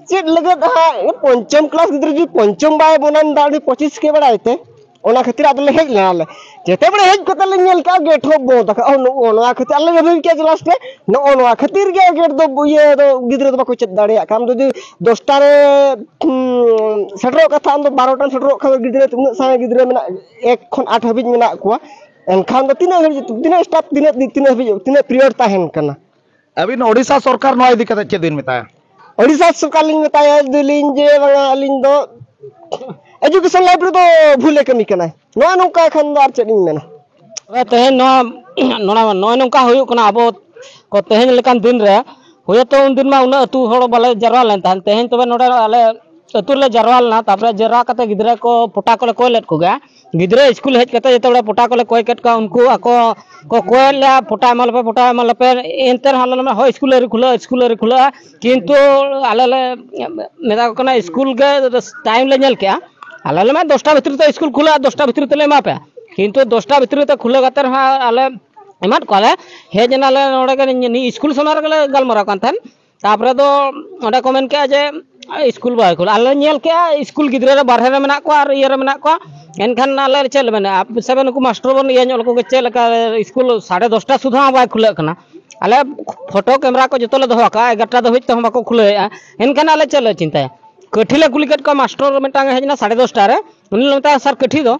ᱪᱮᱫ ᱞᱟᱹᱜᱤᱫ ᱦᱟᱸᱜ ᱯᱚᱧᱪᱚᱢ ᱠᱞᱟᱥ ᱜᱤᱫᱽᱨᱟᱹ ᱡᱩᱫᱤ ᱯᱚᱧᱪᱚᱢ ᱵᱟᱭ ᱵᱚᱞᱚᱱ ᱫᱟ, ᱩᱱᱤ ᱯᱚᱸᱪᱤᱥ ᱠᱮ ᱵᱟᱲᱟᱭ ᱛᱮ, ᱚᱱᱟ ᱠᱷᱟᱹᱛᱤᱨ ᱟᱫᱚ ᱞᱮ ᱦᱮᱡ ᱞᱮᱱᱟ ᱞᱮ᱾ ᱡᱮᱛᱮ ᱵᱮᱲᱟ ᱦᱮᱡ ᱠᱟᱛᱮ ᱞᱮ ᱧᱮᱞ ᱠᱮᱜᱼᱟ ᱜᱮᱴ ᱦᱚᱸ ᱵᱚᱱᱫ ᱟᱠᱟᱫ᱾ ᱚ, ᱱᱚᱜᱼᱚ ᱱᱚᱣᱟ ᱠᱷᱟᱹᱛᱤᱨ ᱟᱞᱮ ᱞᱮ ᱵᱷᱟᱹᱵᱤ ᱠᱮᱜᱼᱟ ᱡᱮ ᱞᱟᱥᱴ ᱨᱮ ᱱᱚᱜᱼᱚ ᱱᱚᱣᱟ ᱠᱷᱟᱹᱛᱤᱨ ᱜᱮ ᱜᱮᱴ ᱫᱚ ᱤᱭᱟᱹ ᱫᱚ ᱜᱤᱫᱽᱨᱟᱹ ᱫᱚ ᱵᱟᱠᱚ ᱪᱮᱫ ᱫᱟᱲᱮᱭᱟᱜ ᱠᱟᱱᱟ᱾ ᱟᱢ ᱡᱩᱫᱤ ᱫᱚᱥᱴᱟ ᱨᱮ, ᱩᱸ, ᱥᱮᱴᱮᱨᱚᱜ ᱠᱟᱛᱷᱟ, ᱟᱢ ᱫᱚ ᱵᱟᱨᱚᱴᱟᱢ ᱥᱮᱴᱮᱨᱚᱜ ᱠᱷᱟᱱ ᱫᱚ ᱜᱤᱫᱽᱨᱟᱹ ᱛᱤᱱᱟᱹᱜ ᱥᱟᱸᱜᱮ ᱜᱤᱫᱽᱨᱟᱹ ᱢᱮᱱᱟᱜ, ᱮᱠ ᱠᱷᱚᱱ ᱟᱴ ᱦᱟᱹᱵᱤᱡ ᱢᱮᱱᱟᱜ ᱠᱚᱣᱟ, ᱮᱱᱠᱷᱟᱱ ᱫᱚ ᱛᱤᱱᱟᱹᱜ ᱜᱷᱟᱹᱲᱤᱡ, ᱛᱤᱱᱟᱹᱜ ᱥᱴᱟᱯ, ᱛᱤᱱᱟᱹᱜ ᱫᱤᱱ, ᱛᱤᱱᱟᱹᱜ ᱦᱟᱹᱵᱤᱡ, ᱛᱤᱱᱟᱹᱜ ᱯᱤᱨᱤᱭᱚᱰ ᱛᱟᱦᱮᱱ ᱠᱟᱱᱟ? ᱟᱹᱵᱤᱱ ᱳᱰᱤᱥᱟ ᱥᱚᱨᱠᱟᱨ ᱱᱚᱣᱟ ᱤᱫᱤ ᱠᱟᱛᱮ ᱪᱮᱫ ᱵᱤᱱ ᱢᱮᱛᱟᱭᱟ? ᱳᱰᱤᱥᱟ ᱥᱚᱨᱠᱟᱨ ᱞᱤᱧ ᱢᱮᱛᱟᱭᱟ ᱫᱤᱞᱤᱧ ᱡᱮ ᱵᱟᱝᱟ, ᱟᱹᱞᱤᱧ ᱫᱚ ᱮᱡᱩᱠᱮᱥᱚᱱ ᱞᱟᱭᱤᱯᱷ ᱨᱮᱫᱚ ᱵᱷᱩᱞᱮ ᱠᱟᱹᱢᱤ ᱠᱟᱱᱟᱭ᱾ ᱱᱚᱣᱟ ᱱᱚᱝᱠᱟ ᱠᱷᱟᱱ ᱫᱚ ᱟᱨ ᱪᱮᱫ ᱤᱧ ᱢᱮᱱᱟ? ᱛᱚᱵᱮ ᱛᱮᱦᱮᱧ ᱱᱚᱣᱟ, ᱱᱚᱣᱟ, ᱱᱚᱜᱼᱚᱭ ᱱᱚᱝᱠᱟ ᱦᱩᱭᱩᱜ ᱠᱟᱱᱟ᱾ ᱟᱵᱚ ᱠᱚ ᱛᱮᱦᱮᱧ ᱞᱮᱠᱟᱱ ᱫᱤᱱ ᱨᱮ, ᱦᱳᱭᱛᱳ ᱩᱱ ᱫᱤᱱ ᱢᱟ ᱩᱱᱟᱹᱜ ᱟᱹᱛᱩ ᱦᱚᱲ ᱵᱟᱞᱮ ᱡᱟᱨᱣᱟ ᱞᱮᱱ ᱛᱟᱦᱮᱸᱫ᱾ ᱛᱮᱦᱮᱧ ᱛᱚᱵᱮ ᱱᱚᱰᱮ ᱟᱞᱮ ᱟᱹᱛᱩ ᱨᱮᱞᱮ ᱡᱟᱨᱣᱟ ᱞᱮᱱᱟ, ᱛᱟᱨᱯᱚᱨᱮ ᱡᱟᱨᱣᱟ ᱠᱟᱛᱮ ᱜᱤᱫᱽᱨᱟᱹ ᱠᱚ ᱯᱚᱴᱟ ᱠᱚᱞᱮ ᱠᱚᱭ ᱞᱮᱫ ᱠᱚᱜᱮᱭᱟ᱾ ᱜᱤᱫᱽᱨᱟᱹ ᱥᱠᱩᱞ ᱦᱮᱡ ᱠᱟᱛᱮ ᱡᱚᱛᱚ ᱦᱚᱲ ᱯᱚᱴᱟ ᱠᱚᱞᱮ ᱠᱚᱭ ᱠᱮᱫ ᱠᱚᱣᱟ, ᱩᱱᱠᱩ ᱟᱠᱚ ᱠᱚ ᱠᱚᱭᱮᱫ ᱞᱮᱭᱟ, "ᱯᱚᱴᱟ ᱮᱢᱟ ᱞᱮᱯᱮ, ᱯᱚᱴᱟ ᱮᱢᱟ ᱞᱮᱯᱮ", ᱮᱱᱛᱮ ᱨᱮᱦᱚᱸ ᱟᱞᱮ ᱞᱮ ᱢᱮᱱᱟ, "ᱦᱳᱭ, ᱥᱠᱩᱞ ᱟᱹᱣᱨᱤ ᱠᱷᱩᱞᱟᱹᱜᱼᱟ, ᱥᱠᱩᱞ ᱟᱹᱣᱨᱤ ᱠᱷᱩᱞᱟᱹᱜᱼᱟ", ᱠᱤᱱᱛᱩ ᱟᱞᱮ ᱞᱮ ᱢᱮᱛᱟ ᱠᱚ ᱠᱟᱱᱟ, ᱥᱠᱩᱞ ᱜᱮ ᱴᱟᱭᱤᱢ ᱞᱮ ᱧᱮᱞ ᱠᱮᱜᱼᱟ, ᱟᱞᱮ ᱞᱮ ᱢᱮᱱᱟ, "ᱫᱚᱥᱴᱟ ᱵᱷᱤᱛᱨᱤ ᱛᱮ ᱥᱠᱩᱞ ᱠᱷᱩᱞᱟᱹᱜᱼᱟ, ᱫᱚᱥᱴᱟ ᱵᱷᱤᱛᱨᱤ ᱛᱮᱞᱮ ᱮᱢᱟ ᱯᱮᱭᱟ", ᱠᱤᱱᱛᱩ ᱫᱚᱥᱴᱟ ᱵᱷᱤᱛᱨᱤ ᱛᱮ ᱠᱷᱩᱞᱟᱹᱣ ᱠᱟᱛᱮ ᱨᱮᱦᱚᱸ ᱟᱞᱮ ᱮᱢᱟᱫ ᱠᱚᱣᱟᱞᱮ᱾ ᱦᱮᱡ ᱮᱱᱟᱞᱮ ᱱᱚᱰᱮ ᱜᱮ, ᱱᱤᱭᱟᱹ ᱥᱠᱩᱞ ᱥᱟᱢᱱᱟ ᱨᱮᱜᱮ ᱞᱮ ᱜᱟᱞᱢᱟᱨᱟᱣ ᱠᱟᱱ ᱛᱟᱦᱮᱸᱫ᱾ ᱛᱟᱨᱯᱚᱨᱮ ᱫᱚ ᱚᱸᱰᱮ ᱠᱚ ᱢᱮᱱ ᱠᱮᱜᱼᱟ ᱡᱮ ᱥᱠᱩᱞ ᱵᱟᱭ ᱠᱷᱩᱞᱟ᱾ ᱟᱞᱮ ᱞᱮ ᱧᱮᱞ ᱠᱮᱜᱼᱟ ᱥᱠᱩᱞ ᱜᱤᱫᱽᱨᱟᱹ ᱨᱮ ᱵᱟᱨᱦᱮ ᱨᱮ ᱢᱮᱱᱟᱜ ᱠᱚᱣᱟ ᱟᱨ ᱤᱭᱟᱹ ᱨᱮ ᱢᱮᱱᱟᱜ ᱠᱚᱣᱟ᱾ ᱮᱱᱠᱷᱟᱱ ᱟᱞᱮ ᱪᱮᱫ ᱞᱮ ᱢᱮᱱᱟ, ᱟᱯᱮ ᱥᱮ ᱱᱩᱠᱩ ᱢᱟᱥᱴᱟᱨ ᱵᱚᱱ ᱤᱭᱟᱹ ᱧᱚᱜ ᱞᱮᱠᱚ ᱜᱮ, ᱪᱮᱫ ᱞᱮᱠᱟ ᱥᱠᱩᱞ ᱥᱟᱲᱮ ᱫᱚᱥᱴᱟ ᱥᱩᱫᱷᱟᱹ ᱦᱚᱸ ᱵᱟᱭ ᱠᱷᱩᱞᱟᱹᱜ ᱠᱟᱱᱟ? ᱟᱞᱮ ᱯᱷᱳᱴᱳ ᱠᱮᱢᱮᱨᱟ ᱠᱚ ᱡᱚᱛᱚ ᱞᱮ ᱫᱚᱦᱚ ᱟᱠᱟᱫᱼᱟ, ᱮᱜᱟᱨᱚᱴᱟ ᱫᱷᱟᱹᱵᱤᱡ ᱛᱮᱦᱚᱸ ᱵᱟᱠᱚ ᱠᱷᱩᱞᱟᱹᱣᱮᱫᱼᱟ᱾ ᱮᱱᱠᱷᱟᱱ ᱟᱞᱮ ᱪᱮᱫ ᱞᱮ ᱪᱤᱱᱛᱟᱹᱭᱟ? ᱠᱟᱹᱴᱷᱤ ᱞᱮ ᱠᱩᱞᱤ ᱠᱮᱫ ᱠᱚᱣᱟ, ᱢᱟᱥᱴᱟᱨ ᱢᱤᱫᱴᱟᱝ ᱮ ᱦᱮᱡ ᱮᱱᱟ ᱥᱟᱲᱮ ᱫᱚᱥᱴᱟ ᱨᱮ, ᱩᱱᱤ ᱞᱮ ᱢᱮᱛᱟᱭᱟ, "ᱥᱟᱨ, ᱠᱟᱹᱴᱷᱤ ᱫᱚ?"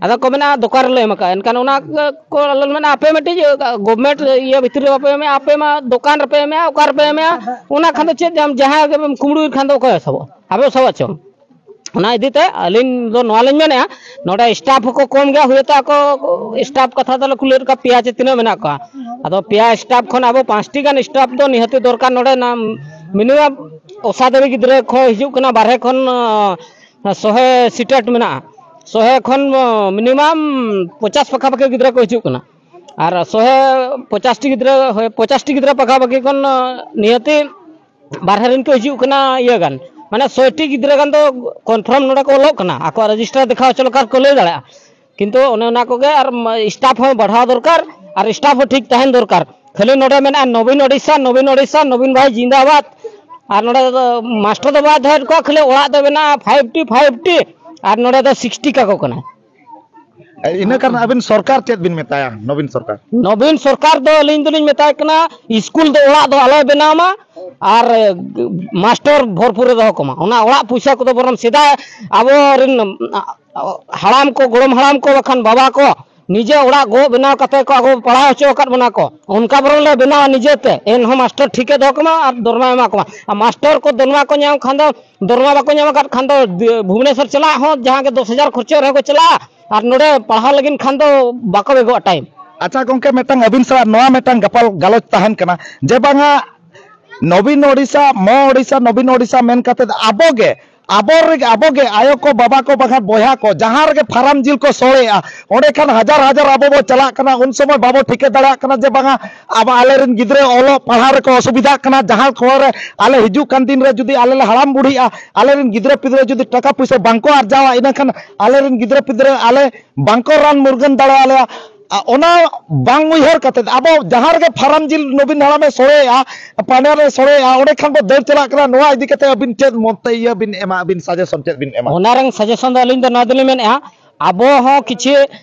ᱟᱫᱚ ᱠᱚ ᱢᱮᱱᱟ, "ᱫᱚᱠᱟᱱ ᱨᱮᱞᱮ ᱮᱢ ᱟᱠᱟᱫᱼᱟ᱾" ᱮᱱᱠᱷᱟᱱ ᱚᱱᱟ ᱠᱚ ᱟᱞᱮ ᱞᱮ ᱢᱮᱱᱟ, "ᱟᱯᱮ ᱢᱤᱫᱴᱤᱡ ᱜᱚᱵᱷᱢᱮᱱᱴ ᱤᱭᱟᱹ ᱵᱷᱤᱛᱨᱤ ᱨᱮ ᱵᱟᱯᱮ ᱮᱢᱮᱜᱼᱟ, ᱟᱯᱮ ᱢᱟ ᱫᱚᱠᱟᱱ ᱨᱮᱯᱮ ᱮᱢᱮᱜᱼᱟ, ᱚᱠᱟ ᱨᱮᱯᱮ ᱮᱢᱮᱜᱼᱟ?" ᱚᱱᱟ ᱠᱷᱟᱱ ᱫᱚ ᱪᱮᱫ ᱟᱢ ᱡᱟᱦᱟᱸ ᱜᱮᱢ ᱠᱩᱢᱵᱽᱲᱩᱭ ᱠᱷᱟᱱ ᱫᱚ ᱚᱠᱚᱭ ᱥᱟᱵᱚᱜᱼᱟ? ᱟᱵᱚ ᱥᱟᱵᱚᱜ ᱪᱚᱝ᱾ ᱚᱱᱟ ᱤᱫᱤ ᱛᱮ ᱟᱹᱞᱤᱧ ᱫᱚ ᱱᱚᱣᱟ ᱞᱤᱧ ᱢᱮᱱᱮᱫᱼᱟ, ᱱᱚᱰᱮ ᱥᱴᱟᱯ ᱦᱚᱸᱠᱚ ᱠᱚᱢ ᱜᱮᱭᱟ, ᱦᱩᱭᱛᱚ ᱟᱠᱚ ᱥᱴᱟᱯ ᱠᱟᱛᱷᱟ ᱫᱚᱞᱮ ᱠᱩᱞᱤᱭᱮᱫ ᱠᱚᱣᱟ, ᱯᱮᱭᱟ ᱪᱮ ᱛᱤᱱᱟᱹᱜ ᱢᱮᱱᱟᱜ ᱠᱚᱣᱟ? ᱟᱫᱚ ᱯᱮᱭᱟ ᱥᱴᱟᱯ ᱠᱷᱚᱱ ᱟᱵᱚ ᱯᱟᱸᱪᱴᱤ ᱜᱟᱱ ᱥᱴᱟᱯ ᱫᱚ ᱱᱤᱦᱟᱹᱛᱤ ᱫᱚᱨᱠᱟᱨ᱾ ᱱᱚᱰᱮ ᱱᱟ-, ᱢᱤᱱᱤᱢᱟᱢ ᱚᱥᱟᱫᱟᱹᱵᱤ ᱜᱤᱫᱽᱨᱟᱹ ᱠᱚ ᱦᱤᱡᱩᱜ ᱠᱟᱱᱟ, ᱵᱟᱨᱦᱮ ᱠᱷᱚᱱ, ᱟᱸ, ᱥᱚᱦᱮ ᱥᱤᱴᱮᱴ ᱢᱮᱱᱟᱜᱼᱟ, ᱥᱚᱦᱮ ᱠᱷᱚᱱ, ᱟᱸ, ᱢᱤᱱᱤᱢᱟᱢ ᱯᱚᱪᱟᱥ ᱯᱟᱠᱷᱟ ᱯᱟᱠᱷᱤ ᱜᱤᱫᱽᱨᱟᱹ ᱠᱚ ᱦᱤᱡᱩᱜ ᱠᱟᱱᱟ᱾ ᱟᱨ ᱥᱚᱦᱮ ᱯᱚᱪᱟᱥ ᱴᱤ ᱜᱤᱫᱽᱨᱟᱹ, ᱦᱳᱭ, ᱯᱚᱪᱟᱥ ᱴᱤ ᱜᱤᱫᱽᱨᱟᱹ ᱯᱟᱠᱷᱟ ᱯᱟᱠᱷᱤ ᱠᱷᱚᱱ, ᱟᱸ, ᱱᱤᱦᱟᱹᱛᱤ ᱵᱟᱨᱦᱮ ᱨᱮᱱ ᱠᱚ ᱦᱤᱡᱩᱜ ᱠᱟᱱᱟ ᱤᱭᱟᱹ ᱜᱟᱱ, ᱢᱟᱱᱮ ᱥᱚᱭ ᱴᱤ ᱜᱤᱫᱽᱨᱟᱹ ᱜᱟᱱ ᱫᱚ ᱠᱚᱱᱯᱷᱟᱨᱢ ᱱᱚᱰᱮ ᱠᱚ ᱚᱞᱚᱜ ᱠᱟᱱᱟ, ᱟᱠᱚᱣᱟᱜ ᱨᱮᱡᱤᱥᱴᱟᱨ ᱫᱮᱠᱷᱟᱣ ᱦᱚᱪᱚ ᱞᱮᱠᱟ ᱠᱚ ᱞᱟᱹᱭ ᱫᱟᱲᱮᱭᱟᱜᱼᱟ᱾ ᱠᱤᱱᱛᱩ ᱚᱱᱮ ᱚᱱᱟ ᱠᱚᱜᱮ, ᱟᱨ ᱥᱴᱟᱯ ᱦᱚᱸ ᱵᱟᱲᱦᱟᱣ ᱫᱚᱨᱠᱟᱨ, ᱟᱨ ᱥᱴᱟᱯ ᱦᱚᱸ ᱴᱷᱤᱠ ᱛᱟᱦᱮᱱ ᱫᱚᱨᱠᱟᱨ᱾ ᱠᱷᱟᱹᱞᱤ ᱱᱚᱰᱮ ᱢᱮᱱᱟᱜᱼᱟ ᱱᱚᱵᱤᱱ ᱳᱰᱤᱥᱟ, ᱱᱚᱵᱤᱱ ᱳᱰᱤᱥᱟ, ᱱᱚᱵᱤᱱ ᱵᱷᱟᱭ ᱡᱤᱱᱫᱟᱵᱟᱫ, ᱟᱨ ᱱᱚᱰᱮ ᱫᱚ ᱢᱟᱥᱴᱟᱨ ᱫᱚ ᱵᱟᱭ ᱫᱚᱦᱚᱭᱮᱫ ᱠᱚᱣᱟ, ᱠᱷᱟᱹᱞᱤ ᱚᱲᱟᱜ ᱫᱚ ᱢᱮᱱᱟᱜᱼᱟ ᱯᱷᱟᱭᱤᱵᱷ ᱴᱤ, ᱯᱷᱟᱭᱤᱵᱷ ᱴᱤ, ᱟᱨ ᱱᱚᱰᱮ ᱫᱚ ᱥᱤᱠᱥ ᱴᱤ ᱠᱟᱠᱚ ᱠᱟᱱᱟ᱾ ᱤᱱᱟᱹ ᱠᱟᱨᱚᱱ ᱟᱹᱵᱤᱱ ᱥᱚᱨᱠᱟᱨ ᱪᱮᱫ ᱵᱤᱱ ᱢᱮᱛᱟᱭᱟ, ᱱᱚᱵᱤᱱ ᱥᱚᱨᱠᱟᱨ? ᱱᱚᱵᱤᱱ ᱥᱚᱨᱠᱟᱨ ᱫᱚ ᱟᱹᱞᱤᱧ ᱫᱚᱞᱤᱧ ᱢᱮᱛᱟᱭ ᱠᱟᱱᱟ, ᱥᱠᱩᱞ ᱫᱚ ᱚᱲᱟᱜ ᱫᱚ ᱟᱞᱚᱭ ᱵᱮᱱᱟᱣ ᱢᱟ, ᱟᱨ ᱢᱟᱥᱴᱟᱨ ᱵᱷᱚᱨᱯᱩᱨᱮ ᱫᱚᱦᱚ ᱠᱚᱢᱟ᱾ ᱚᱱᱟ ᱚᱲᱟᱜ ᱯᱚᱭᱥᱟ ᱠᱚᱫᱚ ᱵᱚᱨᱚᱝ ᱥᱮᱫᱟᱭ ᱟᱵᱚᱨᱮᱱ ᱦᱟᱲᱟᱢ ᱠᱚ, ᱜᱚᱲᱚᱢ ᱦᱟᱲᱟᱢ ᱠᱚ, ᱵᱟᱠᱷᱟᱱ ᱵᱟᱵᱟ ᱠᱚ ᱱᱤᱡᱮ ᱚᱲᱟᱜ ᱜᱚᱜ ᱵᱮᱱᱟᱣ ᱠᱟᱛᱮ ᱠᱚ ᱟᱵᱚ ᱯᱟᱲᱦᱟᱣ ᱦᱚᱪᱚ ᱟᱠᱟᱫ ᱵᱚᱱᱟ ᱠᱚ, ᱚᱱᱠᱟ ᱵᱚᱨᱚᱝ ᱞᱮ ᱵᱮᱱᱟᱣᱟ ᱱᱤᱡᱮᱛᱮ᱾ ᱮᱱᱦᱚᱸ ᱢᱟᱥᱴᱟᱨ ᱴᱷᱤᱠᱮ ᱫᱚᱦᱚ ᱠᱚᱢᱟ ᱟᱨ ᱫᱚᱨᱢᱟᱭ ᱮᱢᱟ ᱠᱚᱢᱟ᱾ ᱟᱨ ᱢᱟᱥᱴᱟᱨ ᱠᱚ ᱫᱚᱨᱢᱟ ᱠᱚ ᱧᱟᱢ ᱠᱷᱟᱱ ᱫᱚ, ᱫᱚᱨᱢᱟ ᱵᱟᱠᱚ ᱧᱟᱢ ᱟᱠᱟᱫ ᱠᱷᱟᱱ ᱫᱚ, ᱫᱤ-, ᱵᱷᱩᱵᱽᱱᱮᱥᱚᱨ ᱪᱟᱞᱟᱜ ᱦᱚᱸ ᱡᱟᱦᱟᱸ ᱜᱮ ᱫᱚᱥ ᱦᱟᱡᱟᱨ ᱠᱷᱚᱨᱪᱚᱜ ᱨᱮᱦᱚᱸ ᱠᱚ ᱪᱟᱞᱟᱜᱼᱟ, ᱟᱨ ᱱᱚᱰᱮ ᱯᱟᱲᱦᱟᱣ ᱞᱟᱹᱜᱤᱫ ᱠᱷᱟᱱ ᱫᱚ ᱵᱟᱠᱚ ᱵᱮᱜᱚᱜᱼᱟ ᱴᱟᱭᱤᱢ᱾ ᱟᱪᱪᱷᱟ ᱜᱚᱝᱠᱮ, ᱢᱤᱫᱴᱟᱝ ᱟᱹᱵᱤᱱ ᱥᱟᱞᱟᱜ ᱱᱚᱣᱟ ᱢᱤᱫᱴᱟᱝ ᱜᱟᱯᱟᱞ ᱜᱟᱞᱚᱪ ᱛᱟᱦᱮᱱ ᱠᱟᱱᱟ ᱡᱮ ᱵᱟᱝᱟ ᱱᱚᱵᱤᱱ ᱳᱰᱤᱥᱟ, ᱢᱚ ᱳᱰᱤᱥᱟ, ᱱᱚᱵᱤᱱ ᱳᱰᱤᱥᱟ ᱢᱮᱱ ᱠᱟᱛᱮ ᱟᱵᱚ ᱜᱮ, ᱟᱵᱚ ᱨᱮᱜᱮ, ᱟᱵᱚ ᱜᱮ ᱟᱭᱳ ᱠᱚ, ᱵᱟᱵᱟ ᱠᱚ, ᱵᱟᱝᱠᱷᱟᱱ ᱵᱚᱭᱦᱟ ᱠᱚ ᱡᱟᱦᱟᱸ ᱨᱮᱜᱮ ᱯᱷᱟᱨᱟᱢ ᱡᱤᱞ ᱠᱚ ᱥᱚᱲᱮᱜᱼᱟ, ᱚᱸᱰᱮ ᱠᱷᱟᱱ ᱦᱟᱡᱟᱨ ᱦᱟᱡᱟᱨ ᱟᱵᱚ ᱵᱚ ᱪᱟᱞᱟᱜ ᱠᱟᱱᱟ᱾ ᱩᱱ ᱥᱚᱢᱚᱭ ᱵᱟᱵᱚ ᱴᱷᱤᱠᱟᱹ ᱫᱟᱲᱮᱭᱟᱜ ᱠᱟᱱᱟ ᱡᱮ ᱵᱟᱝᱟ ᱟᱵᱚ, ᱟᱞᱮᱨᱮᱱ ᱜᱤᱫᱽᱨᱟᱹ ᱚᱞᱚᱜ ᱯᱟᱲᱦᱟᱣ ᱨᱮᱠᱚ ᱚᱥᱩᱵᱤᱫᱷᱟᱜ ᱠᱟᱱᱟ, ᱡᱟᱦᱟᱸ ᱠᱷᱚᱵᱚᱨ ᱨᱮ ᱟᱞᱮ ᱦᱤᱡᱩᱜ ᱠᱟᱱ ᱫᱤᱱ ᱨᱮ ᱡᱩᱫᱤ ᱟᱞᱮ ᱞᱮ ᱦᱟᱲᱟᱢ ᱵᱩᱲᱦᱤᱜᱼᱟ, ᱟᱞᱮᱨᱮᱱ ᱜᱤᱫᱽᱨᱟᱹ ᱯᱤᱫᱽᱨᱟᱹ ᱡᱩᱫᱤ ᱴᱟᱠᱟ ᱯᱩᱭᱥᱟᱹ ᱵᱟᱝᱠᱚ ᱟᱨᱡᱟᱣᱟ, ᱤᱱᱟᱹᱠᱷᱟᱱ ᱟᱞᱮᱨᱮᱱ ᱜᱤᱫᱽᱨᱟᱹ ᱯᱤᱫᱽᱨᱟᱹ ᱟᱞᱮ ᱵᱟᱝᱠᱚ ᱨᱟᱱ ᱢᱩᱨᱜᱟᱹᱱ ᱫᱟᱲᱮᱭᱟᱞᱮᱭᱟ᱾ ᱟ, ᱚᱱᱟ ᱵᱟᱝ ᱩᱭᱦᱟᱹᱨ ᱠᱟᱛᱮ ᱟᱵᱚ ᱡᱟᱦᱟᱸ ᱨᱮᱜᱮ ᱯᱷᱟᱨᱟᱢ ᱡᱤᱞ ᱱᱚᱵᱤᱱ ᱦᱟᱲᱟᱢᱮ ᱥᱚᱲᱮᱭᱟ, ᱯᱟᱸᱰᱮ ᱨᱮ ᱥᱚᱲᱮᱭᱟ, ᱚᱸᱰᱮ ᱠᱷᱟᱱ ᱵᱚ ᱫᱟᱹᱲ ᱪᱟᱞᱟᱜ ᱠᱟᱱᱟ᱾ ᱱᱚᱣᱟ ᱤᱫᱤ ᱠᱟᱛᱮ ᱟᱹᱵᱤᱱ ᱪᱮᱫ ᱢᱚᱛ ᱤᱭᱟᱹ ᱵᱤᱱ ᱮᱢᱟ, ᱟᱹᱵᱤᱱ ᱥᱟᱡᱮᱥᱚᱱ ᱪᱮᱫ ᱵᱤᱱ ᱮᱢᱟ? ᱚᱱᱟ ᱨᱮᱱ ᱥᱟᱡᱮᱥᱚᱱ ᱫᱚ ᱟᱹᱞᱤᱧ ᱫᱚ ᱱᱚᱣᱟ ᱫᱚᱞᱤᱧ ᱢᱮᱱᱮᱫᱼᱟ, ᱟᱵᱚ ᱦᱚᱸ ᱠᱤᱪᱷᱩ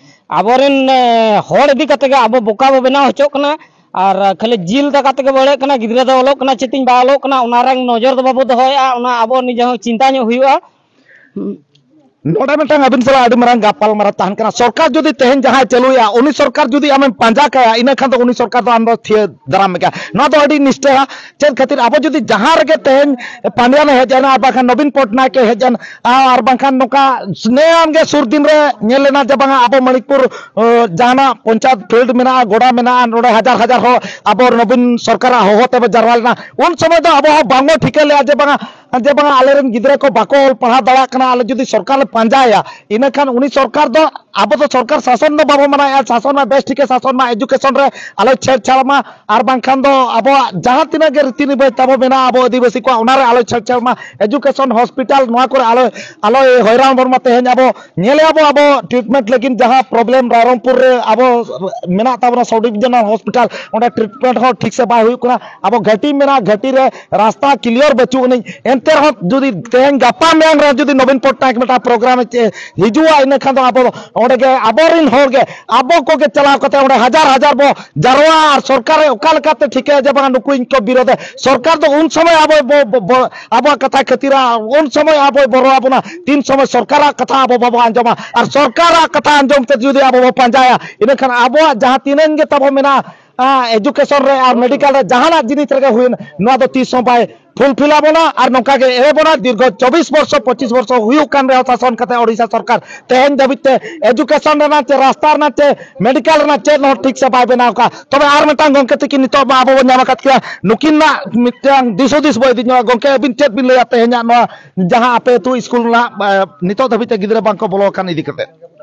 ᱟᱵᱚᱨᱮᱱ, ᱮ, ᱦᱚᱲ ᱤᱫᱤ ᱠᱟᱛᱮ ᱜᱮ ᱟᱵᱚ ᱵᱚᱠᱟ ᱵᱚ ᱵᱮᱱᱟᱣ ᱦᱚᱪᱚᱜ ᱠᱟᱱᱟ᱾ ᱟᱨ ᱠᱷᱟᱹᱞᱤ ᱡᱤᱞ ᱫᱟᱠᱟ ᱛᱮᱜᱮ ᱵᱚ ᱮᱲᱮᱜ ᱠᱟᱱᱟ, ᱜᱤᱫᱽᱨᱟᱹ ᱫᱚ ᱚᱞᱚᱜ ᱠᱟᱱᱟ ᱪᱮ ᱛᱤᱧ ᱵᱟᱭ ᱚᱞᱚᱜ ᱠᱟᱱᱟ, ᱚᱱᱟ ᱨᱮ ᱱᱚᱡᱚᱨ ᱫᱚ ᱵᱟᱵᱚ ᱫᱚᱦᱚᱭᱮᱫᱼᱟ᱾ ᱚᱱᱟ ᱟᱵᱚ ᱱᱤᱡᱮ ᱦᱚᱸ ᱪᱤᱱᱛᱟ ᱧᱚᱜ ᱦᱩᱭᱩᱜᱼᱟ᱾ ᱱᱚᱰᱮ ᱢᱤᱫᱴᱟᱝ ᱟᱹᱵᱤᱱ ᱥᱟᱞᱟᱜ ᱟᱹᱰᱤ ᱢᱟᱨᱟᱝ ᱜᱟᱯᱟᱞ ᱢᱟᱨᱟᱣ ᱛᱟᱦᱮᱱ ᱠᱟᱱᱟ᱾ ᱥᱚᱨᱠᱟᱨ ᱡᱩᱫᱤ ᱛᱮᱦᱮᱧ ᱡᱟᱦᱟᱸᱭ ᱪᱟᱹᱞᱩᱭᱟ, ᱩᱱᱤ ᱥᱚᱨᱠᱟᱨ ᱡᱩᱫᱤ ᱟᱢᱮᱢ ᱯᱟᱸᱡᱟ ᱠᱟᱭᱟ, ᱤᱱᱟᱹ ᱠᱷᱟᱱ ᱫᱚ ᱩᱱᱤ ᱥᱚᱨᱠᱟᱨ ᱫᱚ ᱟᱢ ᱫᱚ ᱛᱷᱤᱭᱟᱹ ᱫᱟᱨᱟᱢ ᱢᱮ ᱠᱟᱱᱟ᱾ ᱱᱚᱣᱟ ᱫᱚ ᱟᱹᱰᱤ ᱱᱤᱥᱴᱟᱹ᱾ ᱪᱮᱫ ᱠᱷᱟᱹᱛᱤᱨ ᱟᱵᱚ ᱡᱩᱫᱤ ᱡᱟᱦᱟᱸ ᱨᱮᱜᱮ ᱛᱮᱦᱮᱧ ᱯᱟᱸᱰᱤᱭᱟᱱ ᱮ ᱦᱮᱡ ᱮᱱᱟ, ᱟᱨ ᱵᱟᱝᱠᱷᱟᱱ ᱱᱚᱵᱤᱱ ᱯᱚᱴᱱᱟᱭᱮᱠ ᱮ ᱦᱮᱡ ᱮᱱ, ᱟᱨ ᱵᱟᱝᱠᱷᱟᱱ ᱱᱚᱝᱠᱟ ᱱᱮᱭᱟᱢ ᱜᱮ ᱥᱩᱨ ᱫᱤᱱ ᱨᱮ ᱧᱮᱞ ᱞᱮᱱᱟ ᱡᱮ ᱵᱟᱝᱟ ᱟᱵᱚ ᱢᱚᱬᱤᱯᱩᱨ, ᱚ, ᱡᱟᱦᱟᱱᱟᱜ ᱯᱚᱧᱪᱟᱭᱮᱛ ᱯᱷᱤᱞᱰ ᱢᱮᱱᱟᱜᱼᱟ, ᱜᱚᱰᱟ ᱢᱮᱱᱟᱜᱼᱟ, ᱱᱚᱰᱮ ᱦᱟᱡᱟᱨ ᱦᱟᱡᱟᱨ ᱦᱚᱲ ᱟᱵᱚ ᱱᱚᱵᱤᱱ ᱥᱚᱨᱠᱟᱨᱟᱜ ᱦᱚᱦᱚ ᱛᱮᱵᱚ ᱡᱟᱨᱣᱟ ᱞᱮᱱᱟ᱾ ᱩᱱ ᱥᱚᱢᱚᱭ ᱫᱚ ᱟᱵᱚ ᱦᱚᱸ ᱵᱟᱝᱵᱚ ᱴᱷᱤᱠᱟᱹ ᱞᱮᱜᱼᱟ ᱡᱮ ᱵᱟᱝᱟ, ᱡᱮ ᱵᱟᱝᱟ ᱟᱞᱮᱨᱮᱱ ᱜᱤᱫᱽᱨᱟᱹ ᱠᱚ ᱵᱟᱠᱚ ᱚᱞ ᱯᱟᱲᱦᱟᱣ ᱫᱟᱲᱮᱭᱟᱜ ᱠᱟᱱᱟ, ᱟᱞᱮ ᱡᱩᱫᱤ ᱥᱚᱨᱠᱟᱨ ᱞᱮ ᱯᱟᱸᱡᱟᱭᱟ, ᱤᱱᱟᱹᱠᱷᱟᱱ ᱩᱱᱤ ᱥᱚᱨᱠᱟᱨ ᱫᱚ, ᱟᱵᱚ ᱫᱚ ᱥᱚᱨᱠᱟᱨ ᱥᱟᱥᱚᱱ ᱫᱚ ᱵᱟᱵᱚ ᱢᱟᱱᱟᱭᱮᱫᱼᱟ, ᱥᱟᱥᱚᱱ ᱢᱟ ᱵᱮᱥ ᱴᱷᱤᱠᱮ ᱥᱟᱥᱚᱱ ᱢᱟ, ᱮᱡᱩᱠᱮᱥᱚᱱ ᱨᱮ ᱟᱞᱚᱭ ᱪᱷᱮᱲᱪᱷᱟᱲ ᱢᱟ, ᱟᱨ ᱵᱟᱝᱠᱷᱟᱱ ᱫᱚ ᱟᱵᱚᱣᱟᱜ ᱡᱟᱦᱟᱸ ᱛᱤᱱᱟᱹᱜ ᱜᱮ ᱨᱤᱛᱤ ᱱᱤᱵᱟᱹᱭ ᱛᱟᱵᱚ ᱢᱮᱱᱟᱜᱼᱟ ᱟᱵᱚ ᱟᱹᱫᱤᱵᱟᱹᱥᱤ ᱠᱚᱣᱟᱜ, ᱚᱱᱟᱨᱮ ᱟᱞᱚᱭ ᱪᱷᱮᱲᱪᱷᱟᱲ ᱢᱟ, ᱮᱡᱩᱠᱮᱥᱚᱱ, ᱦᱚᱥᱯᱤᱴᱟᱞ, ᱱᱚᱣᱟ ᱠᱚᱨᱮ ᱟᱞᱚᱭ, ᱟᱞᱚᱭ ᱦᱚᱭᱨᱟᱱ ᱵᱚᱱ ᱢᱟ᱾ ᱛᱮᱦᱮᱧ ᱟᱵᱚ ᱧᱮᱞᱮᱜᱼᱟ ᱵᱚ, ᱟᱵᱚ ᱴᱨᱤᱴᱢᱮᱱᱴ ᱞᱟᱹᱜᱤᱫ ᱡᱟᱦᱟᱸ ᱯᱨᱚᱵᱞᱮᱢ ᱨᱟᱭᱨᱚᱝᱯᱩᱨ ᱨᱮ ᱟᱵᱚ ᱢᱮᱱᱟᱜ ᱛᱟᱵᱚᱱᱟ ᱥᱟᱵ ᱰᱤᱵᱷᱤᱡᱚᱱᱟᱞ ᱦᱚᱥᱯᱤᱴᱟᱞ, ᱚᱸᱰᱮ ᱴᱨᱤᱴᱢᱮᱱᱴ ᱦᱚᱸ ᱴᱷᱤᱠ ᱥᱮ ᱵᱟᱭ ᱦᱩᱭᱩᱜ ᱠᱟᱱᱟ᱾ ᱟᱵᱚ ᱜᱷᱟᱹᱴᱤ ᱢᱮᱱᱟᱜᱼᱟ, ᱜᱷᱟᱹᱴᱤ ᱨᱮ ᱨᱟᱥᱛᱟ ᱠᱞᱤᱭᱟᱨ ᱵᱟᱹᱪᱩᱜ ᱟᱹᱱᱤᱡ, ᱮᱱᱛᱮ ᱨᱮᱦᱚᱸ ᱡᱩᱫᱤ ᱛᱮᱦᱮᱧ ᱜᱟᱯᱟ ᱢᱮᱭᱟᱝ ᱨᱮ ᱡᱩᱫᱤ ᱱᱚᱵᱤᱱ ᱯᱚᱴᱱᱟᱭᱮᱠ ᱢᱤᱫᱴᱟᱝ ᱯᱨᱳᱜᱨᱟᱢ ᱮ ᱪᱮ-, ᱦᱤᱡᱩᱜᱼᱟ, ᱤᱱᱟᱹ ᱠᱷᱟᱱ ᱫᱚ ᱟᱵᱚ ᱚᱸᱰᱮ ᱜᱮ ᱟᱵᱚᱨᱮᱱ ᱦᱚᱲ ᱜᱮ, ᱟᱵᱚ ᱠᱚᱜᱮ ᱪᱟᱞᱟᱣ ᱠᱟᱛᱮ ᱚᱸᱰᱮ ᱦᱟᱡᱟᱨ ᱦᱟᱡᱟᱨ ᱵᱚ ᱡᱟᱨᱣᱟᱜᱼᱟ᱾ ᱟᱨ ᱥᱚᱨᱠᱟᱨᱮ ᱚᱠᱟ ᱞᱮᱠᱟᱛᱮ ᱴᱷᱤᱠᱟᱹᱭᱟ ᱡᱮ ᱵᱟᱝᱟ ᱱᱩᱠᱩ ᱤᱧ ᱠᱚ ᱵᱤᱨᱳᱫᱷᱟ? ᱥᱚᱨᱠᱟᱨ ᱫᱚ ᱩᱱ ᱥᱚᱢᱚᱭ ᱟᱵᱚ ᱵᱚ, ᱵᱚ, ᱵᱚ, ᱟᱵᱚᱣᱟᱜ ᱠᱟᱛᱷᱟ ᱠᱷᱟᱹᱛᱤᱨᱟ, ᱩᱱ ᱥᱚᱢᱚᱭ ᱟᱵᱚᱭ ᱵᱚᱨᱚ ᱟᱵᱚᱱᱟ᱾ ᱛᱤᱱ ᱥᱚᱢᱚᱭ ᱥᱚᱨᱠᱟᱨᱟᱜ ᱠᱟᱛᱷᱟ ᱟᱵᱚ ᱵᱟᱵᱚ ᱟᱸᱡᱚᱢᱟ, ᱟᱨ ᱥᱚᱨᱠᱟᱨᱟᱜ ᱠᱟᱛᱷᱟ ᱟᱸᱡᱚᱢ ᱛᱮ ᱡᱩᱫᱤ ᱟᱵᱚ ᱵᱚ ᱯᱟᱸᱡᱟᱭᱟ, ᱤᱱᱟᱹᱠᱷᱟᱱ ᱟᱵᱚᱣᱟᱜ ᱡᱟᱦᱟᱸ ᱛᱤᱱᱟᱹᱝ ᱜᱮ ᱛᱟᱵᱚ ᱢᱮᱱᱟᱜᱼᱟ, ᱟ, ᱮᱡᱩᱠᱮᱥᱚᱱ ᱨᱮ ᱟᱨ ᱢᱮᱰᱤᱠᱟᱞ ᱨᱮ ᱡᱟᱦᱟᱱᱟᱜ ᱡᱤᱱᱤᱥ ᱨᱮᱜᱮ ᱦᱩᱭᱮᱱ, ᱱᱚᱣᱟ ᱫᱚ ᱛᱤᱥ ᱦᱚᱸ ᱵᱟᱭ ᱯᱷᱩᱞᱯᱷᱤᱞ ᱟᱵᱚᱱᱟ ᱟᱨ ᱱᱚᱝᱠᱟ ᱜᱮ ᱮᱲᱮ ᱵᱚᱱᱟ᱾ ᱫᱤᱨᱜᱷᱚ ᱪᱚᱵᱵᱤᱥ ᱵᱚᱨᱥᱚ, ᱯᱚᱸᱪᱤᱥ ᱵᱚᱨᱥᱚ ᱦᱩᱭᱩᱜ ᱠᱟᱱ ᱨᱮᱦᱚᱸ ᱥᱟᱥᱚᱱ ᱠᱟᱛᱮ ᱳᱰᱤᱥᱟ ᱥᱚᱨᱠᱟᱨ ᱛᱮᱦᱮᱧ ᱫᱷᱟᱹᱵᱤᱡ ᱛᱮ ᱮᱡᱩᱠᱮᱥᱚᱱ ᱨᱮᱱᱟᱜ ᱪᱮ ᱨᱟᱥᱛᱟ ᱨᱮᱱᱟᱜ ᱪᱮ ᱢᱮᱰᱤᱠᱟᱞ ᱨᱮᱱᱟᱜ ᱪᱮᱫ ᱦᱚᱸ ᱴᱷᱤᱠ ᱥᱮ ᱵᱟᱭ ᱵᱮᱱᱟᱣ ᱠᱟᱜᱼᱟ᱾ ᱛᱚᱵᱮ ᱟᱨ ᱢᱤᱫᱴᱟᱝ ᱜᱚᱢᱠᱮ ᱛᱤᱠᱤᱱ ᱱᱤᱛᱚᱜ ᱢᱟ ᱟᱵᱚ ᱵᱚᱱ ᱧᱟᱢ ᱟᱠᱟᱫ ᱠᱤᱱᱟ, ᱱᱩᱠᱤᱱᱟᱜ ᱢᱤᱫᱴᱟᱝ ᱫᱤᱥ ᱦᱩᱫᱤᱥ ᱵᱚ ᱤᱫᱤ ᱧᱚᱜᱼᱟ᱾ ᱜᱚᱢᱠᱮ, ᱟᱹᱵᱤᱱ ᱪᱮᱫ ᱵᱤᱱ ᱞᱟᱹᱭᱟ ᱛᱮᱦᱮᱧᱟᱜ ᱱᱚᱣᱟ ᱡᱟᱦᱟᱸ ᱟᱯᱮ ᱟᱹᱛᱩ ᱥᱠᱩᱞ ᱨᱮᱱᱟᱜ, ᱮ, ᱱᱤᱛᱚᱜ ᱫᱷᱟᱹᱵᱤᱡ ᱛᱮ ᱜᱤᱫᱽᱨᱟᱹ ᱵᱟᱝ ᱠᱚ ᱵᱚᱞᱚ ᱟᱠᱟᱱ ᱤᱫᱤ ᱠᱟᱛᱮ?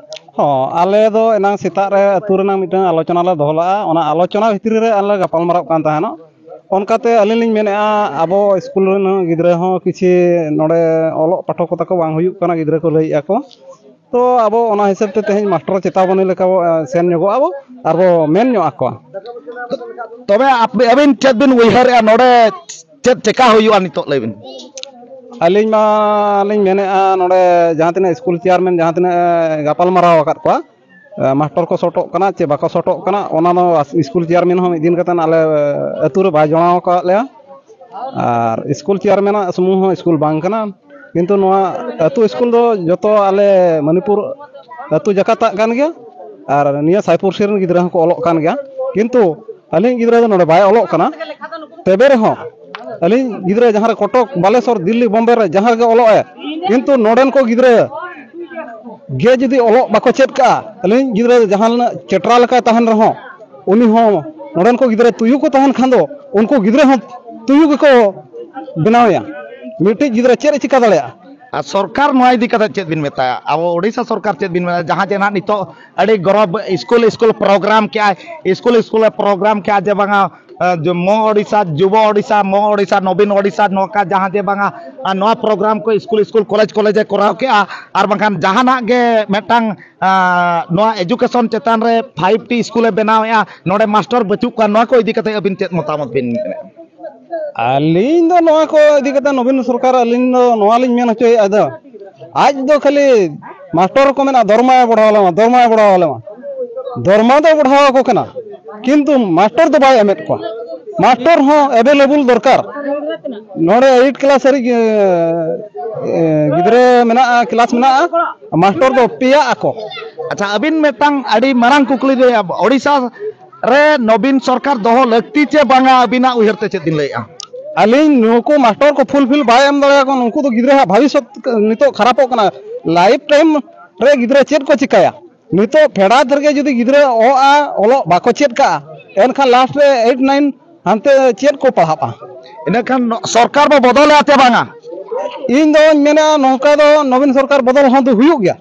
ᱦᱚᱸ, ᱟᱞᱮ ᱫᱚ ᱮᱱᱟᱝ ᱥᱮᱛᱟᱜ ᱨᱮ ᱟᱹᱛᱩ ᱨᱮᱱᱟᱜ ᱢᱤᱫᱴᱟᱝ ᱟᱞᱳᱪᱚᱱᱟ ᱞᱮ ᱫᱚᱦᱚ ᱞᱮᱫᱼᱟ᱾ ᱚᱱᱟ ᱟᱞᱳᱪᱚᱱᱟ ᱵᱷᱤᱛᱨᱤ ᱨᱮ ᱟᱞᱮ ᱞᱮ ᱜᱟᱯᱟᱞ ᱢᱟᱨᱟᱣ ᱠᱟᱱ ᱛᱟᱦᱮᱱᱚᱜ᱾ ᱚᱱᱠᱟᱛᱮ ᱟᱹᱞᱤᱧ ᱞᱤᱧ ᱢᱮᱱᱮᱫᱼᱟ, ᱟᱵᱚ ᱥᱠᱩᱞ ᱨᱮᱱ ᱦᱚᱸ ᱜᱤᱫᱽᱨᱟᱹ ᱦᱚᱸ ᱠᱤᱪᱷᱤ ᱱᱚᱰᱮ ᱚᱞᱚᱜ ᱯᱟᱴᱷᱚᱠ ᱠᱚ ᱛᱟᱠᱚ ᱵᱟᱝ ᱦᱩᱭᱩᱜ ᱠᱟᱱᱟ, ᱜᱤᱫᱽᱨᱟᱹ ᱠᱚ ᱞᱟᱹᱭᱮᱫᱼᱟ ᱠᱚ᱾ ᱛᱚ ᱟᱵᱚ ᱚᱱᱟ ᱦᱤᱥᱟᱹᱵ ᱛᱮ ᱛᱮᱦᱮᱧ ᱢᱟᱥᱴᱚᱨ ᱪᱮᱛᱟᱣ ᱵᱚᱱᱤ ᱞᱮᱠᱟ ᱵᱚ, ᱮ, ᱥᱮᱱ ᱧᱚᱜᱚᱜ ᱟᱵᱚ ᱟᱨ ᱵᱚ ᱢᱮᱱ ᱧᱚᱜ ᱟᱠᱚᱣᱟ᱾ ᱛᱚᱵᱮ ᱟᱯᱮ, ᱟᱹᱵᱤᱱ ᱪᱮᱫ ᱵᱤᱱ ᱩᱭᱦᱟᱹᱨᱮᱜᱼᱟ, ᱱᱚᱰᱮ ᱪᱮᱫ ᱪᱮᱠᱟ ᱦᱩᱭᱩᱜᱼᱟ ᱱᱤᱛᱚᱜ, ᱞᱟᱹᱭ ᱵᱤᱱ? ᱟᱹᱞᱤᱧ ᱢᱟ ᱞᱤᱧ ᱢᱮᱱᱮᱫᱼᱟ, ᱱᱚᱰᱮ ᱡᱟᱦᱟᱸ ᱛᱤᱱᱟᱹᱜ ᱥᱠᱩᱞ ᱪᱮᱭᱟᱨᱢᱮᱱ ᱡᱟᱦᱟᱸ ᱛᱤᱱᱟᱹᱜ, ᱮ, ᱜᱟᱯᱟᱞ ᱢᱟᱨᱟᱣ ᱟᱠᱟᱫ ᱠᱚᱣᱟ, ᱮ, ᱢᱟᱥᱴᱚᱨ ᱠᱚ ᱥᱚᱴᱚᱜ ᱠᱟᱱᱟ ᱪᱮ ᱵᱟᱠᱚ ᱥᱚᱴᱚᱜ ᱠᱟᱱᱟ, ᱚᱱᱟ ᱫᱚ ᱟᱥ-, ᱥᱠᱩᱞ ᱪᱮᱭᱟᱨᱢᱮᱱ ᱦᱚᱸ ᱢᱤᱫ ᱫᱤᱱ ᱠᱟᱛᱮ ᱟᱞᱮ, ᱮ, ᱟᱹᱛᱩ ᱨᱮ ᱵᱟᱭ ᱡᱚᱲᱟᱣ ᱟᱠᱟᱫ ᱞᱮᱭᱟ᱾ ᱟᱨ ᱥᱠᱩᱞ ᱪᱮᱭᱟᱨᱢᱮᱱᱟᱜ ᱥᱩᱢᱩᱝ ᱦᱚᱸ ᱥᱠᱩᱞ ᱵᱟᱝ ᱠᱟᱱᱟ, ᱠᱤᱱᱛᱩ ᱱᱚᱣᱟ ᱟᱹᱛᱩ ᱥᱠᱩᱞ ᱫᱚ ᱡᱚᱛᱚ ᱟᱞᱮ ᱢᱚᱱᱤᱯᱩᱨ ᱟᱹᱛᱩ ᱡᱟᱠᱟᱛᱟᱜ ᱠᱟᱱ ᱜᱮᱭᱟ᱾ ᱟᱨ ᱱᱤᱭᱟᱹ ᱥᱟᱭᱯᱩᱨᱥᱤ ᱨᱮᱱ ᱜᱤᱫᱽᱨᱟᱹ ᱦᱚᱸᱠᱚ ᱚᱞᱚᱜ ᱠᱟᱱ ᱜᱮᱭᱟ, ᱠᱤᱱᱛᱩ ᱟᱹᱞᱤᱧ ᱜᱤᱫᱽᱨᱟᱹ ᱫᱚ ᱱᱚᱰᱮ ᱵᱟᱭ ᱚᱞᱚᱜ ᱠᱟᱱᱟ᱾ ᱛᱚᱵᱮ ᱨᱮᱦᱚᱸ ᱟᱹᱞᱤᱧ ᱜᱤᱫᱽᱨᱟᱹ ᱡᱟᱦᱟᱸ ᱨᱮ ᱠᱚᱴᱚᱠ, ᱵᱟᱞᱮᱥᱚᱨ, ᱫᱤᱞᱞᱤ, ᱵᱚᱢᱵᱮ ᱨᱮ ᱡᱟᱦᱟᱸ ᱨᱮᱜᱮ ᱚᱞᱚᱜ ᱮ, ᱠᱤᱱᱛᱩ ᱱᱚᱰᱮᱱ ᱠᱚ ᱜᱤᱫᱽᱨᱟᱹ ᱜᱮ ᱡᱩᱫᱤ ᱚᱞᱚᱜ ᱵᱟᱠᱚ ᱪᱮᱫ ᱠᱟᱜᱼᱟ, ᱟᱹᱞᱤᱧ ᱜᱤᱫᱽᱨᱟᱹ ᱡᱟᱦᱟᱸ ᱞᱮᱠᱟ ᱪᱮᱴᱨᱟ ᱞᱮᱠᱟᱭ ᱛᱟᱦᱮᱱ ᱨᱮᱦᱚᱸ, ᱩᱱᱤ ᱦᱚᱸ, ᱱᱚᱰᱮᱱ ᱠᱚ ᱜᱤᱫᱽᱨᱟᱹ ᱛᱩᱭᱩ ᱠᱚ ᱛᱟᱦᱮᱱ ᱠᱷᱟᱱ ᱫᱚ, ᱩᱱᱠᱩ ᱜᱤᱫᱽᱨᱟᱹ ᱦᱚᱸ ᱛᱩᱭᱩ ᱜᱮᱠᱚ ᱵᱮᱱᱟᱣᱮᱭᱟ᱾ ᱢᱤᱫᱴᱤᱡ ᱜᱤᱫᱽᱨᱟᱹ ᱪᱮᱫ ᱮ ᱪᱤᱠᱟ ᱫᱟᱲᱮᱭᱟᱜᱼᱟ? ᱟᱨ ᱥᱚᱨᱠᱟᱨ ᱱᱚᱣᱟ ᱤᱫᱤ ᱠᱟᱛᱮ ᱪᱮᱫ ᱵᱤᱱ ᱢᱮᱛᱟᱭᱟ? ᱟᱵᱚ ᱳᱰᱤᱥᱟ ᱥᱚᱨᱠᱟᱨ ᱪᱮᱫ ᱵᱤᱱ ᱢᱮᱱᱟ? ᱡᱟᱦᱟᱸ ᱡᱮ ᱱᱟᱦᱟᱜ ᱱᱤᱛᱚᱜ ᱟᱹᱰᱤ ᱜᱚᱨᱚᱵᱽ ᱥᱠᱩᱞ, ᱥᱠᱩᱞ ᱯᱨᱳᱜᱨᱟᱢ ᱠᱮᱜᱼᱟᱭ, ᱥᱠᱩᱞ, ᱥᱠᱩᱞ ᱮ ᱯᱨᱳᱜᱨᱟᱢ ᱠᱮᱜᱼᱟ ᱡᱮ ᱵᱟᱝᱟ, ᱮ, ᱡᱮ ᱢᱚ ᱳᱰᱤᱥᱟ, ᱡᱩᱵᱚ ᱳᱰᱤᱥᱟ, ᱢᱚ ᱳᱰᱤᱥᱟ, ᱱᱚᱵᱤᱱ ᱳᱰᱤᱥᱟ, ᱱᱚᱝᱠᱟ ᱡᱟᱦᱟᱸ ᱡᱮ ᱵᱟᱝᱟ, ᱟᱨ ᱱᱚᱣᱟ ᱯᱨᱳᱜᱨᱟᱢ ᱠᱚ ᱥᱠᱩᱞ, ᱥᱠᱩᱞ, ᱠᱚᱞᱮᱡᱽ, ᱠᱚᱞᱮᱡᱽ ᱮ ᱠᱚᱨᱟᱣ ᱠᱮᱜᱼᱟ, ᱟᱨ ᱵᱟᱝᱠᱷᱟᱱ ᱡᱟᱦᱟᱱᱟᱜ ᱜᱮ ᱢᱤᱫᱴᱟᱝ, ᱟ, ᱱᱚᱣᱟ ᱮᱡᱩᱠᱮᱥᱚᱱ ᱪᱮᱛᱟᱱ ᱨᱮ ᱯᱷᱟᱭᱤᱵᱽ ᱴᱤ ᱥᱠᱩᱞ ᱮ ᱵᱮᱱᱟᱣᱮᱜᱼᱟ, ᱱᱚᱰᱮ ᱢᱟᱥᱴᱚᱨ ᱵᱟᱹᱪᱩᱜ ᱠᱚᱣᱟ, ᱱᱚᱣᱟ ᱠᱚ ᱤᱫᱤ ᱠᱟᱛᱮ ᱟᱹᱵᱤᱱ ᱪᱮᱫ ᱢᱚᱛᱟᱢᱚᱛ ᱵᱤᱱ ᱢᱮᱱᱮᱫᱼᱟ? ᱟᱹᱞᱤᱧ ᱫᱚ ᱱᱚᱣᱟ ᱠᱚ ᱤᱫᱤ ᱠᱟᱛᱮ ᱱᱚᱵᱤᱱ ᱥᱚᱨᱠᱟᱨ, ᱟᱹᱞᱤᱧ ᱫᱚ ᱱᱚᱣᱟ ᱞᱤᱧ ᱢᱮᱱ ᱦᱚᱪᱚᱭᱮᱫᱼᱟ, ᱫᱚ ᱟᱡ ᱫᱚ ᱠᱷᱟᱹᱞᱤ ᱢᱟᱥᱴᱚᱨ ᱠᱚ ᱢᱮᱱᱟ, ᱫᱚᱨᱢᱟᱭ ᱵᱚᱲᱦᱟᱣ ᱟᱞᱮ ᱢᱟ, ᱫᱚᱨᱢᱟᱭ ᱵᱚᱲᱦᱟᱣ ᱟᱞᱮ ᱢᱟ᱾ ᱫᱚᱨᱢᱟ ᱫᱚ ᱵᱚᱲᱦᱟᱣ ᱟᱠᱚ ᱠᱟᱱᱟ, ᱠᱤᱱᱛᱩ ᱢᱟᱥᱴᱚᱨ ᱫᱚ ᱵᱟᱭ ᱮᱢᱮᱫ ᱠᱚᱣᱟ᱾ ᱢᱟᱥᱴᱚᱨ ᱦᱚᱸ ᱮᱵᱮᱞᱮᱵᱩᱞ ᱫᱚᱨᱠᱟᱨ᱾ ᱱᱚᱰᱮ ᱮᱭᱤᱴ ᱠᱞᱟᱥ ᱦᱟᱹᱨᱤᱡ, ᱮ, ᱮ, ᱜᱤᱫᱽᱨᱟᱹ ᱢᱮᱱᱟᱜᱼᱟ, ᱠᱞᱟᱥ ᱢᱮᱱᱟᱜᱼᱟ, ᱢᱟᱥᱴᱚᱨ ᱫᱚ ᱯᱮᱭᱟ ᱟᱠᱚ᱾ ᱟᱪᱪᱷᱟ, ᱟᱹᱵᱤᱱ ᱢᱤᱫᱴᱟᱝ ᱟᱹᱰᱤ ᱢᱟᱨᱟᱝ ᱠᱩᱠᱞᱤ ᱫᱚ, ᱳᱰᱤᱥᱟ ᱨᱮ ᱱᱚᱵᱤᱱ ᱥᱚᱨᱠᱟᱨ ᱫᱚᱦᱚ ᱞᱟᱹᱠᱛᱤ ᱪᱮ ᱵᱟᱝᱟ, ᱟᱹᱵᱤᱱᱟᱜ ᱩᱭᱦᱟᱹᱨ ᱛᱮ ᱪᱮᱫ ᱵᱤᱱ ᱞᱟᱹᱭᱮᱜᱼᱟ? ᱟᱹᱞᱤᱧ ᱱᱩᱠᱩ ᱢᱟᱥᱴᱚᱨ ᱠᱚ ᱯᱷᱩᱞᱯᱷᱤᱞ ᱵᱟᱭ ᱮᱢ ᱫᱟᱲᱮᱭᱟᱠᱚ ᱠᱟᱱᱟ, ᱩᱱᱠᱩ ᱫᱚ ᱜᱤᱫᱽᱨᱟᱹ ᱦᱟᱸᱜ ᱵᱷᱟᱵᱤᱥᱥᱚᱛ ᱱᱤᱛᱚᱜ ᱠᱷᱟᱨᱟᱯᱚᱜ ᱠᱟᱱᱟ᱾ ᱞᱟᱭᱤᱯᱷ ᱴᱟᱭᱤᱢ ᱨᱮ ᱜᱤᱫᱽᱨᱟᱹ ᱪᱮᱫ ᱠᱚ ᱪᱤᱠᱟᱹᱭᱟ? ᱱᱤᱛᱚᱜ ᱯᱷᱮᱰᱟᱛ ᱨᱮᱜᱮ ᱡᱩᱫᱤ ᱜᱤᱫᱽᱨᱟᱹ ᱚ ᱟ ᱚᱞᱚᱜ ᱵᱟᱠᱚ ᱪᱮᱫ ᱠᱟᱜᱼᱟ, ᱮᱱᱠᱷᱟᱱ ᱞᱟᱥᱴ ᱨᱮ ᱮᱭᱤᱴ ᱱᱟᱭᱤᱱ ᱦᱟᱱᱛᱮ ᱪᱮᱫ ᱠᱚ ᱯᱟᱲᱦᱟᱜᱼᱟ? ᱤᱱᱟᱹᱠᱷᱟᱱ ᱥᱚᱨᱠᱟᱨ ᱵᱚ ᱵᱚᱫᱚᱞᱮᱜᱼᱟ ᱪᱮ ᱵᱟᱝᱟ? ᱤᱧ ᱫᱚᱧ ᱢᱮᱱᱟ ᱱᱚᱝᱠᱟ ᱫᱚ ᱱᱚᱵᱤᱱ ᱥᱚᱨᱠᱟᱨ ᱵᱚᱫᱚᱞ ᱦᱚᱸ ᱫᱚ ᱦᱩᱭᱩᱜ ᱜᱮᱭᱟ᱾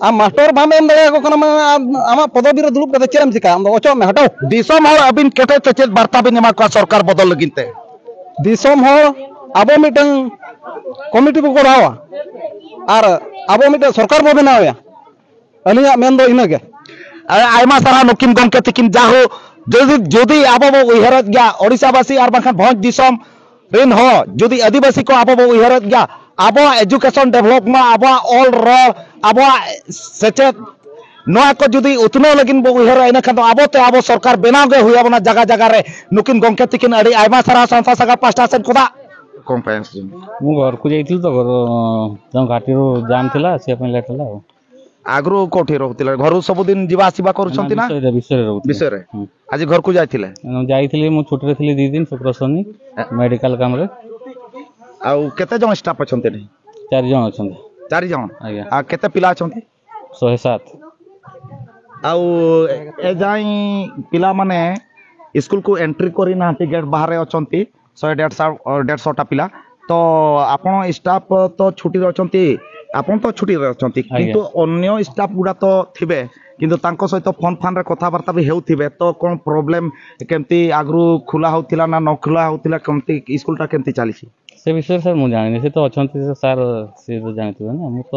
ᱟᱢ ᱢᱟᱥᱴᱚᱨ ᱵᱟᱢ ᱮᱢ ᱫᱟᱲᱮᱭᱟᱠᱚ ᱠᱟᱱᱟ, ᱢᱟ ᱟᱢ ᱟᱢᱟᱜ ᱯᱚᱫᱚᱵᱤ ᱨᱮ ᱫᱩᱲᱩᱵ ᱠᱟᱛᱮ ᱪᱮᱫ ᱮᱢ ᱪᱤᱠᱟᱹᱭᱟ? ᱟᱢ ᱫᱚ ᱚᱪᱚᱜ ᱢᱮ, ᱦᱟᱴᱟᱣ᱾ ᱫᱤᱥᱚᱢ ᱦᱚᱲ ᱟᱹᱵᱤᱱ ᱠᱮᱴᱮᱡ ᱛᱮ ᱪᱮᱫ ᱵᱟᱨᱛᱟ ᱵᱤᱱ ᱮᱢᱟ ᱠᱚᱣᱟ ᱥᱚᱨᱠᱟᱨ ᱵᱚᱫᱚᱞ ᱞᱟᱹᱜᱤᱫ ᱛᱮ? ᱫᱤᱥᱚᱢ ᱦᱚᱲ ᱟᱵᱚ ᱢᱤᱫᱴᱟᱝ ᱠᱚᱢᱤᱴᱤ ᱵᱚ ᱜᱚᱲᱟᱣᱟ᱾ ᱟᱨ ᱟᱵᱚ ᱢᱤᱫᱴᱮᱱ ᱥᱚᱨᱠᱟᱨ ᱵᱚ ᱵᱮᱱᱟᱣᱮᱭᱟ᱾ ᱟᱹᱞᱤᱧᱟᱜ ᱢᱮᱱ ᱫᱚ ᱤᱱᱟᱹᱜᱮ᱾ ᱟᱭ-, ᱟᱭᱢᱟ ᱥᱟᱨᱦᱟᱣ ᱱᱩᱠᱤᱱ ᱜᱚᱢᱠᱮ ᱛᱤᱠᱤᱱ, ᱡᱟᱦᱳ ᱡᱩᱫᱤ, ᱡᱩᱫᱤ ᱟᱵᱚ ᱵᱚ ᱩᱭᱦᱟᱹᱨᱮᱫ ᱜᱮᱭᱟ, ᱳᱰᱤᱥᱟ ᱵᱟᱥᱤ ᱟᱨ ᱵᱟᱝᱠᱷᱟᱱ ᱵᱷᱚᱸᱡᱽ ᱫᱤᱥᱚᱢ ᱨᱮᱱ ᱦᱚᱸ ᱡᱩᱫᱤ ᱟᱹᱫᱤᱵᱟᱹᱥᱤ ᱠᱚ ᱟᱵᱚ ᱵᱚ ᱩᱭᱦᱟᱹᱨᱮᱫ ᱜᱮᱭᱟ, ᱟᱵᱚᱣᱟᱜ education develop ᱢᱟ, ᱟᱵᱚᱣᱟᱜ ᱚᱞ ᱨᱚᱲ, ᱟᱵᱚᱣᱟᱜ ᱥᱮᱪᱮᱫ, ᱱᱚᱣᱟ ᱠᱚ ᱡᱩᱫᱤ ᱩᱛᱱᱟᱹᱣ ᱞᱟᱹᱜᱤᱫ ᱵᱚ ᱩᱭᱦᱟᱹᱨᱟ, ᱤᱱᱟᱹ ᱠᱷᱟᱱ ᱫᱚ ᱟᱵᱚ ᱛᱮ ᱟᱵᱚ ᱥᱚᱨᱠᱟᱨ ᱵᱮᱱᱟᱣ ᱜᱮ ᱦᱩᱭ ᱟᱵᱚᱱᱟ ᱡᱟᱭᱜᱟ ᱡᱟᱭᱜᱟ ᱨᱮ᱾ ᱱᱩᱠᱤᱱ ᱜᱚᱢᱠᱮ ᱛᱤᱠᱤᱱ ᱟᱹᱰᱤ ᱟᱭᱢᱟ ᱥᱟᱨᱦᱟᱣ ᱥᱟᱶᱛᱟ ᱥᱟᱜᱟᱲ ᱯᱟᱦᱴᱟ ᱥᱮᱫ ᱠᱷᱚᱱᱟᱜ᱾ ᱠᱚᱢ ᱯᱟᱭᱟᱥ ᱡᱚᱝ᱾ ମୁଁ ଘରକୁ ଯାଇଥିଲି ତ, ଘର, ତାଙ୍କ ଘାଟିରୁ ଜାମ୍ ଥିଲା, ଆସିବା ପାଇଁ ଲେଟ୍ ହେଲା ଆଉ। ଆଗରୁ କୋଉଠି ରହୁଥିଲେ? ଘରୁ ସବୁଦିନ ଯିବା ଆସିବା କରୁଛନ୍ତି ନା? ବିଷୟରେ, ବିଷୟରେ ରହୁଥିଲେ। ବିଷୟରେ? ହୁଁ। ଆଜି ଘରକୁ ଯାଇଥିଲେ? ମୁଁ ଯାଇଥିଲି, ମୁଁ ଛୁଟିରେ ଥିଲି ଦି ଦିନ, ଶୁକ୍ର ଶନି, ଏ- ମେଡିକାଲ କାମରେ। ଆଉ କେତେ ଜଣ ଷ୍ଟାଫ୍ ଅଛନ୍ତି ଏଠି? ଚାରି ଜଣ ଅଛନ୍ତି। ଚାରି ଜଣ? ଆଜ୍ଞା। ଆଉ କେତେ ପିଲା ଅଛନ୍ତି? ଶହେ ସାତ। ଆଉ ଏ ଯାଏଁ ପିଲାମାନେ ସ୍କୁଲକୁ ଏଣ୍ଟ୍ରି କରିନାହାନ୍ତି, ଗେଟ୍ ବାହାରେ ଅଛନ୍ତି ଶହେ ଦେଢ଼ଶହ, ଦେଢ଼ଶହଟା ପିଲା। ତ ଆପଣ ଷ୍ଟାଫ୍ ତ ଛୁଟିରେ ଅଛନ୍ତି, ଆପଣ ତ ଛୁଟିରେ ଅଛନ୍ତି, ଆଜ୍ଞା। କିନ୍ତୁ ଅନ୍ୟ ଷ୍ଟାଫ୍ ଗୁଡ଼ା ତ ଥିବେ, କିନ୍ତୁ ତାଙ୍କ ସହିତ ଫୋନ୍ ଫାନ୍ରେ କଥାବାର୍ତ୍ତା ବି ହେଉଥିବେ। ତ କ'ଣ ପ୍ରୋବ୍ଲେମ୍, କେମିତି ଆଗରୁ ଖୋଲା ହେଉଥିଲା ନା ନ ଖୋଲା ହେଉଥିଲା, କେମିତି ସ୍କୁଲଟା କେମିତି ଚାଲିଛି? ସେ ବିଷୟରେ ସାର୍ ମୁଁ ଜାଣିନି, ସେ ତ ଅଛନ୍ତି, ସେ ସାର୍, ସିଏ ତ ଜାଣିଥିବେ ନା। ମୁଁ ତ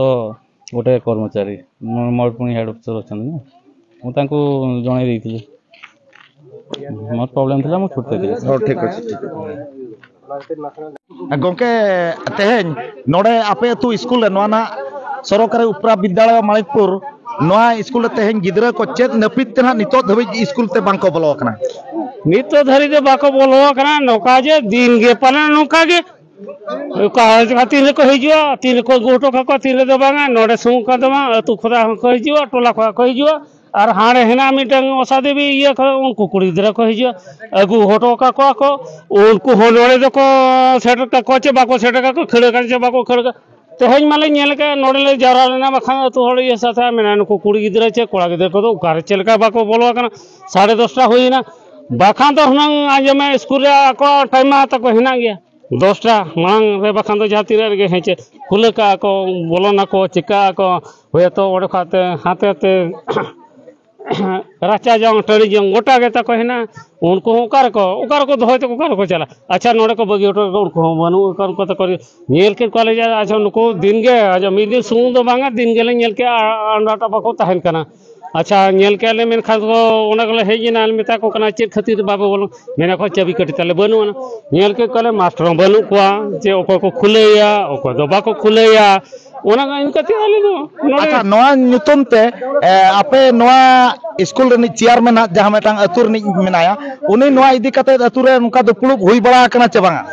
ଗୋଟେ କର୍ମଚାରୀ, ମୁଁ, ମୋର ପୁଣି ହେଡ୍ ଅଫିସର ଅଛନ୍ତି ନା, ମୁଁ ତାଙ୍କୁ ଜଣେଇ ଦେଇଥିଲି। ମୋର ପ୍ରୋବ୍ଲେମ୍ ଥିଲା, ମୁଁ ଛୁଟି ଦେଇଥିଲି। ᱦᱚᱸ, ᱴᱷᱤᱠ ᱟᱪᱷᱮ, ᱴᱷᱤᱠ ᱟᱪᱷᱮ᱾ ᱜᱚᱢᱠᱮ, ᱛᱮᱦᱮᱧ ᱱᱚᱰᱮ ᱟᱯᱮ ᱟᱹᱛᱩ ᱥᱠᱩᱞ ᱨᱮ, ᱱᱚᱣᱟ ᱱᱟᱜ ᱥᱚᱨᱚᱠᱟᱨᱤ ᱩᱯᱨᱟ ᱵᱤᱫᱽᱭᱟᱞᱚᱭ ᱢᱟᱬᱤᱠᱯᱩᱨ, ᱱᱚᱣᱟ ᱥᱠᱩᱞ ᱨᱮ ᱛᱮᱦᱮᱧ ᱜᱤᱫᱽᱨᱟᱹ ᱠᱚ ᱪᱮᱫ ᱱᱟᱹᱯᱤᱛ ᱛᱮ ᱱᱟᱜ ᱱᱤᱛᱚᱜ ᱫᱷᱟᱹᱵᱤᱡ ᱥᱠᱩᱞ ᱛᱮ ᱵᱟᱝ ᱠᱚ ᱵᱚᱞᱚ ᱟᱠᱟᱱᱟ? ᱱᱤᱛᱚᱜ ᱫᱷᱟᱹᱨᱤᱡ ᱫᱚ ᱵᱟᱠᱚ ᱵᱚᱞᱚ ᱟᱠᱟᱱᱟ᱾ ᱱᱚᱝᱠᱟ ᱡᱮ ᱫᱤᱱ ᱜᱮ ᱯᱟᱞᱮᱱ ᱱᱚᱝᱠᱟ ᱜᱮ, ᱚᱠᱟ ᱛᱤᱱ ᱨᱮᱠᱚ ᱦᱤᱡᱩᱜᱼᱟ, ᱛᱤᱱ ᱨᱮᱠᱚ ᱟᱹᱜᱩ ᱦᱚᱴᱚ ᱠᱟᱠᱚᱣᱟ, ᱛᱤᱱ ᱨᱮᱫᱚ ᱵᱟᱝᱟ᱾ ᱱᱚᱰᱮ ᱥᱩᱢᱩᱝ ᱠᱷᱚᱱ ᱫᱚ ᱵᱟᱝ, ᱟᱹᱛᱩ ᱠᱷᱚᱱᱟᱜ ᱦᱚᱸᱠᱚ ᱦᱤᱡᱩᱜᱼᱟ, ᱴᱚᱞᱟ ᱠᱷᱚᱱᱟᱜ ᱠᱚ ᱦᱤᱡᱩᱜᱼᱟ᱾ ᱟᱨ ᱦᱟᱸᱰᱮ ᱦᱮᱱᱟᱜ ᱢᱤᱫᱴᱟᱝ ᱚᱥᱟ ᱫᱮᱵᱤ ᱤᱭᱟᱹ ᱠᱷᱚᱱ, ᱩᱱᱠᱩ ᱠᱩᱲᱤ ᱜᱤᱫᱽᱨᱟᱹ ᱠᱚ ᱦᱤᱡᱩᱜᱼᱟ, ᱟᱹᱜᱩ ᱦᱚᱴᱚ ᱠᱟᱠᱚᱣᱟ ᱠᱚ᱾ ᱩᱱᱠᱩ ᱦᱚᱸ ᱱᱚᱰᱮ ᱫᱚᱠᱚ ᱥᱮᱴᱮᱨ ᱠᱟᱠᱚᱣᱟ ᱪᱮ ᱵᱟᱠᱚ ᱥᱮᱴᱮᱨ ᱠᱟᱠᱚᱣᱟ, ᱠᱷᱟᱹᱲ ᱠᱟᱱᱟ ᱪᱮ ᱵᱟᱠᱚ ᱠᱷᱟᱹᱲ ᱠᱟᱱᱟ᱾ ᱛᱮᱦᱮᱧ ᱢᱟᱞᱮ ᱧᱮᱞ ᱠᱮᱫ, ᱱᱚᱰᱮ ᱞᱮ ᱡᱟᱣᱨᱟ ᱞᱮᱱᱟ, ᱵᱟᱠᱷᱟᱱ ᱟᱹᱛᱩ ᱦᱚᱲ ᱤᱭᱟᱹ ᱥᱟᱛᱷᱮ ᱢᱮᱱᱟ, ᱱᱩᱠᱩ ᱠᱩᱲᱤ ᱜᱤᱫᱽᱨᱟᱹ ᱪᱮ ᱠᱚᱲᱟ ᱜᱤᱫᱽᱨᱟᱹ ᱠᱚᱫᱚ ᱚᱠᱟᱨᱮ ᱪᱮᱫ ᱞᱮᱠᱟ ᱵᱟᱠᱚ ᱵᱚᱞᱚ ᱟᱠᱟᱱᱟ? ᱥᱟᱲᱮ ᱫᱚᱥᱴᱟ ᱦᱩᱭᱮᱱᱟ, ᱵᱟᱠᱷᱟᱱ ᱫᱚ ᱦᱩᱱᱟᱹᱝ ᱟᱸᱡᱚᱢᱮ, ᱥᱠᱩᱞ ᱨᱮ ᱟᱠᱚᱣᱟᱜ ᱴᱟᱭᱤᱢ ᱢᱟ ᱛᱟᱠᱚ ᱦᱮᱱᱟᱜ ᱜᱮᱭᱟ, ᱫᱚᱥᱴᱟ ᱢᱟᱲᱟᱝ ᱨᱮ, ᱵᱟᱠᱷᱟᱱ ᱫᱚ ᱡᱟᱦᱟᱸ ᱛᱤᱱᱟᱹᱜ ᱨᱮᱜᱮ ᱦᱮᱸ ᱪᱮ ᱠᱷᱩᱞᱟᱹ ᱠᱟᱜᱼᱟ ᱠᱚ, ᱵᱚᱞᱚᱱᱟᱠᱚ, ᱪᱤᱠᱟᱹᱜ ᱟᱠᱚ, ᱦᱳᱭᱛᱳ ᱚᱸᱰᱮ ᱠᱷᱚᱱ ᱛᱮ ᱦᱟᱱᱛᱮ ᱛᱮ ᱨᱟᱪᱟ ᱡᱚᱝ, ᱴᱟᱺᱰᱤ ᱡᱚᱝ, ᱜᱚᱴᱟ ᱜᱮ ᱛᱟᱠᱚ ᱦᱮᱱᱟᱜᱼᱟ᱾ ᱩᱱᱠᱩ ᱦᱚᱸ ᱚᱠᱟ ᱨᱮᱠᱚ, ᱚᱠᱟ ᱨᱮᱠᱚ ᱫᱚᱦᱚᱭ ᱛᱮᱠᱚ, ᱚᱠᱟ ᱨᱮᱠᱚ ᱪᱟᱞᱟᱜᱼᱟ? ᱟᱪᱪᱷᱟ, ᱱᱚᱰᱮ ᱠᱚ ᱵᱟᱹᱜᱤ ᱦᱚᱴᱚ ᱠᱟᱜᱼᱟ, ᱩᱱᱠᱩ ᱦᱚᱸ ᱵᱟᱹᱱᱩᱜ ᱠᱚᱣᱟ, ᱩᱱᱠᱩ ᱛᱟᱠᱚ ᱧᱮᱞ ᱠᱮᱫ ᱠᱚᱣᱟᱞᱮ ᱡᱮ, ᱟᱪᱪᱷᱟ, ᱱᱩᱠᱩ ᱫᱤᱱ ᱜᱮ, ᱟᱪᱪᱷᱟ, ᱢᱤᱫ ᱫᱤᱱ ᱥᱩᱢᱩᱝ ᱫᱚ ᱵᱟᱝᱟ, ᱫᱤᱱ ᱜᱮᱞᱮ ᱧᱮᱞ ᱠᱮᱜᱼᱟ, ᱟᱨ ᱚᱸᱰᱮ ᱵᱟᱠᱚ ᱛᱟᱦᱮᱱ ᱠᱟᱱᱟ᱾ ᱟᱪᱪᱷᱟ, ᱧᱮᱞ ᱠᱮᱜᱼᱟ ᱞᱮ, ᱢᱮᱱᱠᱷᱟᱱ ᱠᱚ ᱚᱸᱰᱮ ᱜᱮᱞᱮ ᱦᱮᱡ ᱮᱱᱟ, ᱢᱮᱛᱟ ᱠᱚ ᱠᱟᱱᱟ, "ᱪᱮᱫ ᱠᱷᱟᱹᱛᱤᱨ ᱵᱟᱯᱮ ᱵᱚᱞᱚ?" ᱢᱮᱱᱟ ᱠᱚ, "ᱪᱟᱹᱵᱤ ᱠᱟᱹᱴᱷᱤ ᱛᱟᱞᱮ ᱵᱟᱹᱱᱩᱜ ᱟᱱᱟ᱾" ᱧᱮᱞ ᱠᱮᱫ ᱠᱚᱣᱟᱞᱮ, ᱢᱟᱥᱴᱟᱨ ᱦᱚᱸ ᱵᱟᱹᱱᱩᱜ ᱠᱚᱣᱟ, ᱡᱮ ᱚᱠᱚᱭ ᱠᱚ ᱠᱷᱩᱞᱟᱹᱭᱟ, ᱚᱠᱚᱭ ᱫᱚ ᱵᱟᱠᱚ ᱠᱷᱩᱞᱟᱹᱭᱟ᱾ ᱚᱱᱟ ᱤᱱᱠᱟᱹᱛᱮ ᱟᱞᱮ ᱫᱚ ᱱᱚᱰᱮ ᱟᱪᱪᱷᱟ, ᱱᱚᱣᱟ ᱧᱩᱛᱩᱢ ᱛᱮ, ᱮ, ᱟᱯᱮ ᱱᱚᱣᱟ ᱤᱥᱠᱩᱞ ᱨᱤᱱᱤᱡ ᱪᱮᱭᱟᱨᱢᱮᱱ ᱦᱟᱸᱜ ᱡᱟᱦᱟᱸ ᱢᱤᱫᱴᱟᱝ ᱟᱹᱛᱩ ᱨᱤᱱᱤᱡ ᱢᱮᱱᱟᱭᱟ, ᱩᱱᱤ ᱱᱚᱣᱟ ᱤᱫᱤ ᱠᱟᱛᱮ ᱟᱹᱛᱩ ᱨᱮ ᱱᱚᱝᱠᱟ ᱫᱩᱯᱲᱩᱵ ᱦᱩᱭ ᱵᱟᱲᱟ ᱟᱠᱟᱱᱟ ᱪᱮ ᱵᱟᱝᱟ?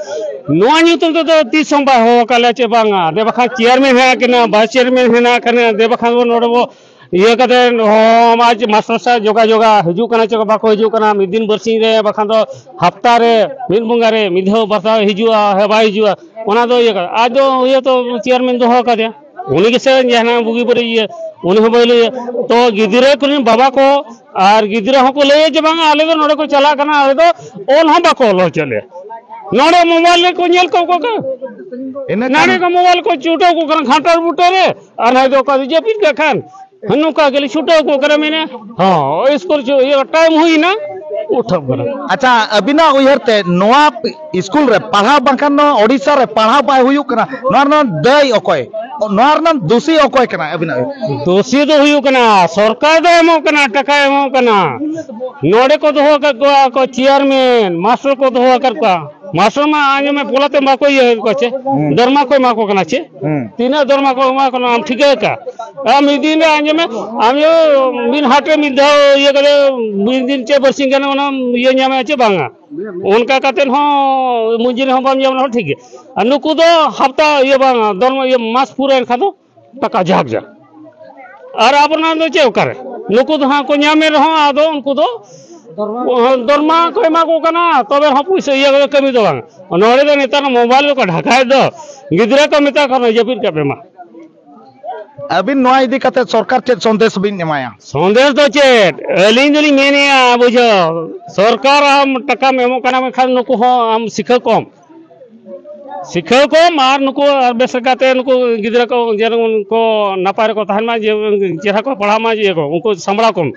ᱱᱚᱣᱟ ᱧᱩᱛᱩᱢ ᱛᱮᱫᱚ ᱛᱤᱥ ᱦᱚᱸ ᱵᱟᱭ ᱦᱚᱦᱚ ᱟᱠᱟᱫ ᱞᱮᱭᱟ ᱪᱮ ᱵᱟᱝᱟ᱾ ᱫᱮ ᱵᱟᱠᱷᱟᱱ ᱪᱮᱭᱟᱨᱢᱮᱱ ᱦᱮᱱᱟᱜ ᱠᱤᱱᱟ, ᱵᱷᱟᱭᱤᱥ ᱪᱮᱭᱟᱨᱢᱮᱱ ᱦᱮᱱᱟᱜ ᱠᱤᱱᱟ, ᱫᱮ ᱵᱟᱠᱷᱟᱱ ᱵᱚ ᱱᱚᱰᱮ ᱵᱚ ᱤᱭᱟᱹ ᱠᱟᱛᱮ ᱦᱚᱸ ᱟᱡ ᱢᱟᱥᱴᱟᱨ ᱥᱟᱶ ᱡᱳᱜᱟᱡᱳᱜᱟ ᱦᱤᱡᱩᱜ ᱠᱟᱱᱟ ᱪᱮ ᱵᱟᱠᱚ ᱦᱤᱡᱩᱜ ᱠᱟᱱᱟ, ᱢᱤᱫ ᱫᱤᱱ ᱵᱟᱨᱥᱤᱧ ᱨᱮ, ᱵᱟᱠᱷᱟᱱ ᱫᱚ ᱦᱟᱯᱛᱟ ᱨᱮ, ᱢᱤᱫ ᱵᱚᱸᱜᱟ ᱨᱮ ᱢᱤᱫ ᱫᱷᱟᱣ ᱵᱟᱨ ᱫᱷᱟᱣ ᱦᱤᱡᱩᱜᱼᱟ, ᱦᱮᱸ, ᱵᱟᱭ ᱦᱤᱡᱩᱜᱼᱟ᱾ ᱚᱱᱟ ᱫᱚ ᱤᱭᱟᱹ ᱠᱟᱱᱟ᱾ ᱟᱡ ᱫᱚ ᱤᱭᱟᱹ ᱛᱚ ᱪᱮᱭᱟᱨᱢᱮᱱ ᱫᱚᱦᱚ ᱟᱠᱟᱫᱮᱭᱟ, ᱩᱱᱤ ᱜᱮᱥᱮ ᱡᱟᱦᱟᱱᱟᱜ ᱵᱩᱜᱤ ᱵᱟᱹᱲᱤᱡ ᱤᱭᱟᱹ, ᱩᱱᱤ ᱦᱚᱸ ᱵᱟᱭ ᱞᱟᱹᱭᱟ᱾ ᱛᱚ ᱜᱤᱫᱽᱨᱟᱹ ᱠᱚᱨᱮᱱ ᱵᱟᱵᱟ ᱠᱚ ᱟᱨ ᱜᱤᱫᱽᱨᱟᱹ ᱦᱚᱸᱠᱚ ᱞᱟᱹᱭᱟ ᱡᱮ, "ᱵᱟᱝᱟ, ᱟᱞᱮ ᱫᱚ ᱱᱚᱰᱮ ᱠᱚ ᱪᱟᱞᱟᱜ ᱠᱟᱱᱟ, ᱟᱞᱮ ᱫᱚ ᱚᱞ ᱦᱚᱸ ᱵᱟᱠᱚ ᱚᱞ ᱦᱚᱪᱚ ᱞᱮᱭᱟ, ᱱᱚᱰᱮ ᱢᱳᱵᱟᱭᱤᱞ ᱨᱮᱠᱚ ᱧᱮᱞ ᱠᱚ ᱠᱚ ᱠᱟᱱᱟ, ᱤᱱᱟᱹ ᱠᱷᱟᱱ ᱱᱚᱰᱮ ᱠᱚ ᱢᱳᱵᱟᱭᱤᱞ ᱠᱚ ᱪᱩᱴᱟᱹᱣ ᱠᱚ ᱠᱟᱱᱟ ᱜᱷᱟᱱᱴᱟᱨ ᱵᱩᱴᱟᱹ ᱨᱮ, ᱟᱨ ᱱᱚᱜᱼᱚᱭ ᱫᱚ ᱚᱠᱟ ᱫᱚ ᱡᱟᱹᱯᱤᱫ ᱠᱟᱜ ᱠᱷᱟᱱ ᱱᱚᱝᱠᱟ ᱜᱮᱞᱮ ᱪᱷᱩᱴᱟᱹᱣ ᱠᱚ ᱠᱟᱱᱟ, ᱢᱮᱱᱟ ᱦᱚᱸ ᱤᱥᱠᱩᱞ ᱪᱚ ᱤᱭᱟᱹ ᱴᱟᱭᱤᱢ ᱦᱩᱭᱱᱟ, ᱩᱴᱷᱟᱹᱣ ᱠᱟᱱᱟ᱾" ᱟᱪᱪᱷᱟ, ᱟᱹᱵᱤᱱᱟᱜ ᱩᱭᱦᱟᱹᱨ ᱛᱮ ᱱᱚᱣᱟ ᱤᱥᱠᱩᱞ ᱨᱮ ᱯᱟᱲᱦᱟᱣ ᱵᱟᱝᱠᱷᱟᱱ ᱱᱚᱣᱟ ᱳᱰᱤᱥᱟ ᱨᱮ ᱯᱟᱲᱦᱟᱣ ᱵᱟᱭ ᱦᱩᱭᱩᱜ ᱠᱟᱱᱟ, ᱱᱚᱣᱟ ᱨᱮᱱᱟᱜ ᱫᱟᱹᱭ ᱚᱠᱚᱭ? ᱱᱚᱣᱟ ᱨᱮᱱᱟᱜ ᱫᱳᱥᱤ ᱚᱠᱚᱭ ᱠᱟᱱᱟ ᱟᱹᱵᱤᱱᱟᱜ ᱩᱭᱦᱟᱹᱨ? ᱫᱳᱥᱤ ᱫᱚ ᱦᱩᱭᱩᱜ ᱠᱟᱱᱟ, ᱥᱚᱨᱠᱟᱨ ᱫᱚ ᱮᱢᱚᱜ ᱠᱟᱱᱟ, ᱴᱟᱠᱟᱭ ᱮᱢᱚᱜ ᱠᱟᱱᱟ᱾ ᱱᱚᱰᱮ ᱠᱚ ᱫᱚᱦᱚ ᱟᱠᱟᱫ ᱠᱚᱣᱟ ᱠᱚ ᱪᱮᱭᱟᱨᱢᱮᱱ, ᱢᱟᱥᱴᱟᱨ ᱠᱚ ᱫᱚᱦᱚ ᱟᱠᱟᱫ ᱠᱚᱣᱟ᱾ ᱢᱟᱥᱴᱟᱨ ᱢᱟ ᱟᱸᱡᱚᱢ ᱢᱮ, ᱯᱚᱞᱟᱛᱮ ᱵᱟᱠᱚ ᱤᱭᱟᱹ ᱠᱚᱣᱟ ᱪᱮ? ᱦᱩᱸ᱾ ᱫᱚᱨᱢᱟ ᱠᱚ ᱮᱢᱟ ᱠᱚ ᱠᱟᱱᱟ ᱪᱮ? ᱦᱩᱸ᱾ ᱛᱤᱱᱟᱹᱜ ᱫᱚᱨᱢᱟ ᱠᱚ ᱮᱢᱟ ᱠᱚ ᱠᱟᱱᱟ, ᱟᱢ ᱴᱷᱤᱠᱟᱹ ᱟᱠᱟᱫ? ᱟᱨ ᱢᱤᱫ ᱫᱤᱱ ᱨᱮ ᱟᱸᱡᱚᱢ ᱢᱮ, ᱟᱢ ᱭᱚ ᱢᱤᱫ ᱦᱟᱴ ᱨᱮ ᱢᱤᱫ ᱫᱷᱟᱣ ᱤᱭᱟᱹ ᱠᱟᱛᱮ, ᱢᱤᱫ ᱫᱤᱱ ᱪᱮ ᱵᱟᱨᱥᱤᱧ ᱜᱟᱱ ᱚᱱᱟᱢ ᱤᱭᱟᱹ ᱧᱟᱢᱟ ᱪᱮ ᱵᱟᱝᱟ? ᱚᱱᱠᱟ ᱠᱟᱛᱮ ᱦᱚᱸ ᱢᱚᱡᱩᱨᱤ ᱦᱚᱸ ᱵᱟᱢ ᱧᱟᱢ ᱨᱮᱦᱚᱸ ᱴᱷᱤᱠ ᱜᱮ᱾ ᱟᱨ ᱱᱩᱠᱩ ᱫᱚ ᱦᱟᱯᱛᱟ ᱤᱭᱟᱹ ᱵᱟᱝᱟ, ᱫᱚᱨᱢᱟ ᱤᱭᱟᱹ ᱢᱟᱥ ᱯᱩᱨᱟᱹᱣᱮᱱ ᱠᱷᱟᱱ ᱫᱚ ᱴᱟᱠᱟ ᱡᱷᱟᱠ ᱡᱷᱟᱠ᱾ ᱟᱨ ᱟᱵᱚ ᱱᱚᱣᱟ ᱫᱚ ᱪᱮᱫ ᱚᱠᱟᱨᱮ? ᱱᱩᱠᱩ ᱫᱚ ᱦᱟᱸᱜ ᱠᱚ ᱧᱟᱢᱮᱫ ᱨᱮᱦᱚᱸ, ᱟᱫᱚ ᱩᱱᱠᱩ ᱫᱚ ᱫᱚᱨᱢᱟ ᱠᱚ ᱮᱢᱟ ᱠᱚ ᱠᱟᱱᱟ, ᱛᱚᱵᱮ ᱨᱮᱦᱚᱸ ᱯᱩᱭᱥᱟᱹ ᱤᱭᱟᱹ ᱠᱟᱛᱮ ᱠᱟᱹᱢᱤ ᱫᱚ ᱵᱟᱝ᱾ ᱱᱚᱰᱮ ᱫᱚ ᱱᱮᱛᱟᱨ ᱢᱳᱵᱟᱭᱤᱞ ᱨᱮᱠᱚ ᱰᱷᱟᱠᱟᱭᱮᱫ ᱫᱚ, ᱜᱤᱫᱽᱨᱟᱹ ᱠᱚ ᱢᱮᱛᱟ ᱠᱚ ᱠᱟᱱᱟ, "ᱡᱟᱹᱯᱤᱫ ᱠᱟᱜ ᱯᱮ ᱢᱟ᱾" ᱟᱹᱵᱤᱱ ᱱᱚᱣᱟ ᱤᱫᱤ ᱠᱟᱛᱮ ᱥᱚᱨᱠᱟᱨ ᱪᱮᱫ ᱥᱚᱱᱫᱮᱥ ᱵᱤᱱ ᱮᱢᱟᱭᱟ? ᱥᱚᱱᱫᱮᱥ ᱫᱚ ᱪᱮᱫ? ᱟᱹᱞᱤᱧ ᱫᱚᱞᱤᱧ ᱢᱮᱱᱮᱫᱼᱟ, ᱵᱩᱡᱷᱟᱹᱣ, ᱥᱚᱨᱠᱟᱨ ᱟᱢ ᱴᱟᱠᱟᱢ ᱮᱢᱚᱜ ᱠᱟᱱᱟ, ᱢᱮᱱᱠᱷᱟᱱ ᱱᱩᱠᱩ ᱦᱚᱸ ᱟᱢ ᱥᱤᱠᱷᱟᱹᱣ ᱠᱚᱢ᱾ ᱥᱤᱠᱷᱟᱹᱣ ᱠᱚᱢ ᱟᱨ ᱱᱩᱠᱩ ᱟᱨ ᱵᱮᱥ ᱞᱮᱠᱟᱛᱮ ᱱᱩᱠᱩ ᱜᱤᱫᱽᱨᱟᱹ ᱠᱚ ᱡᱮᱱᱚ ᱠᱚ ᱱᱟᱯᱟᱭ ᱨᱮᱠᱚ ᱛᱟᱦᱮᱱ ᱢᱟ, ᱡᱮ ᱪᱮᱦᱨᱟ ᱠᱚ ᱯᱟᱲᱦᱟᱜ ᱢᱟ, ᱡᱮ ᱠᱚ ᱩᱱᱠᱩ ᱥᱟᱢᱵᱲᱟᱣ ᱠᱚᱢ᱾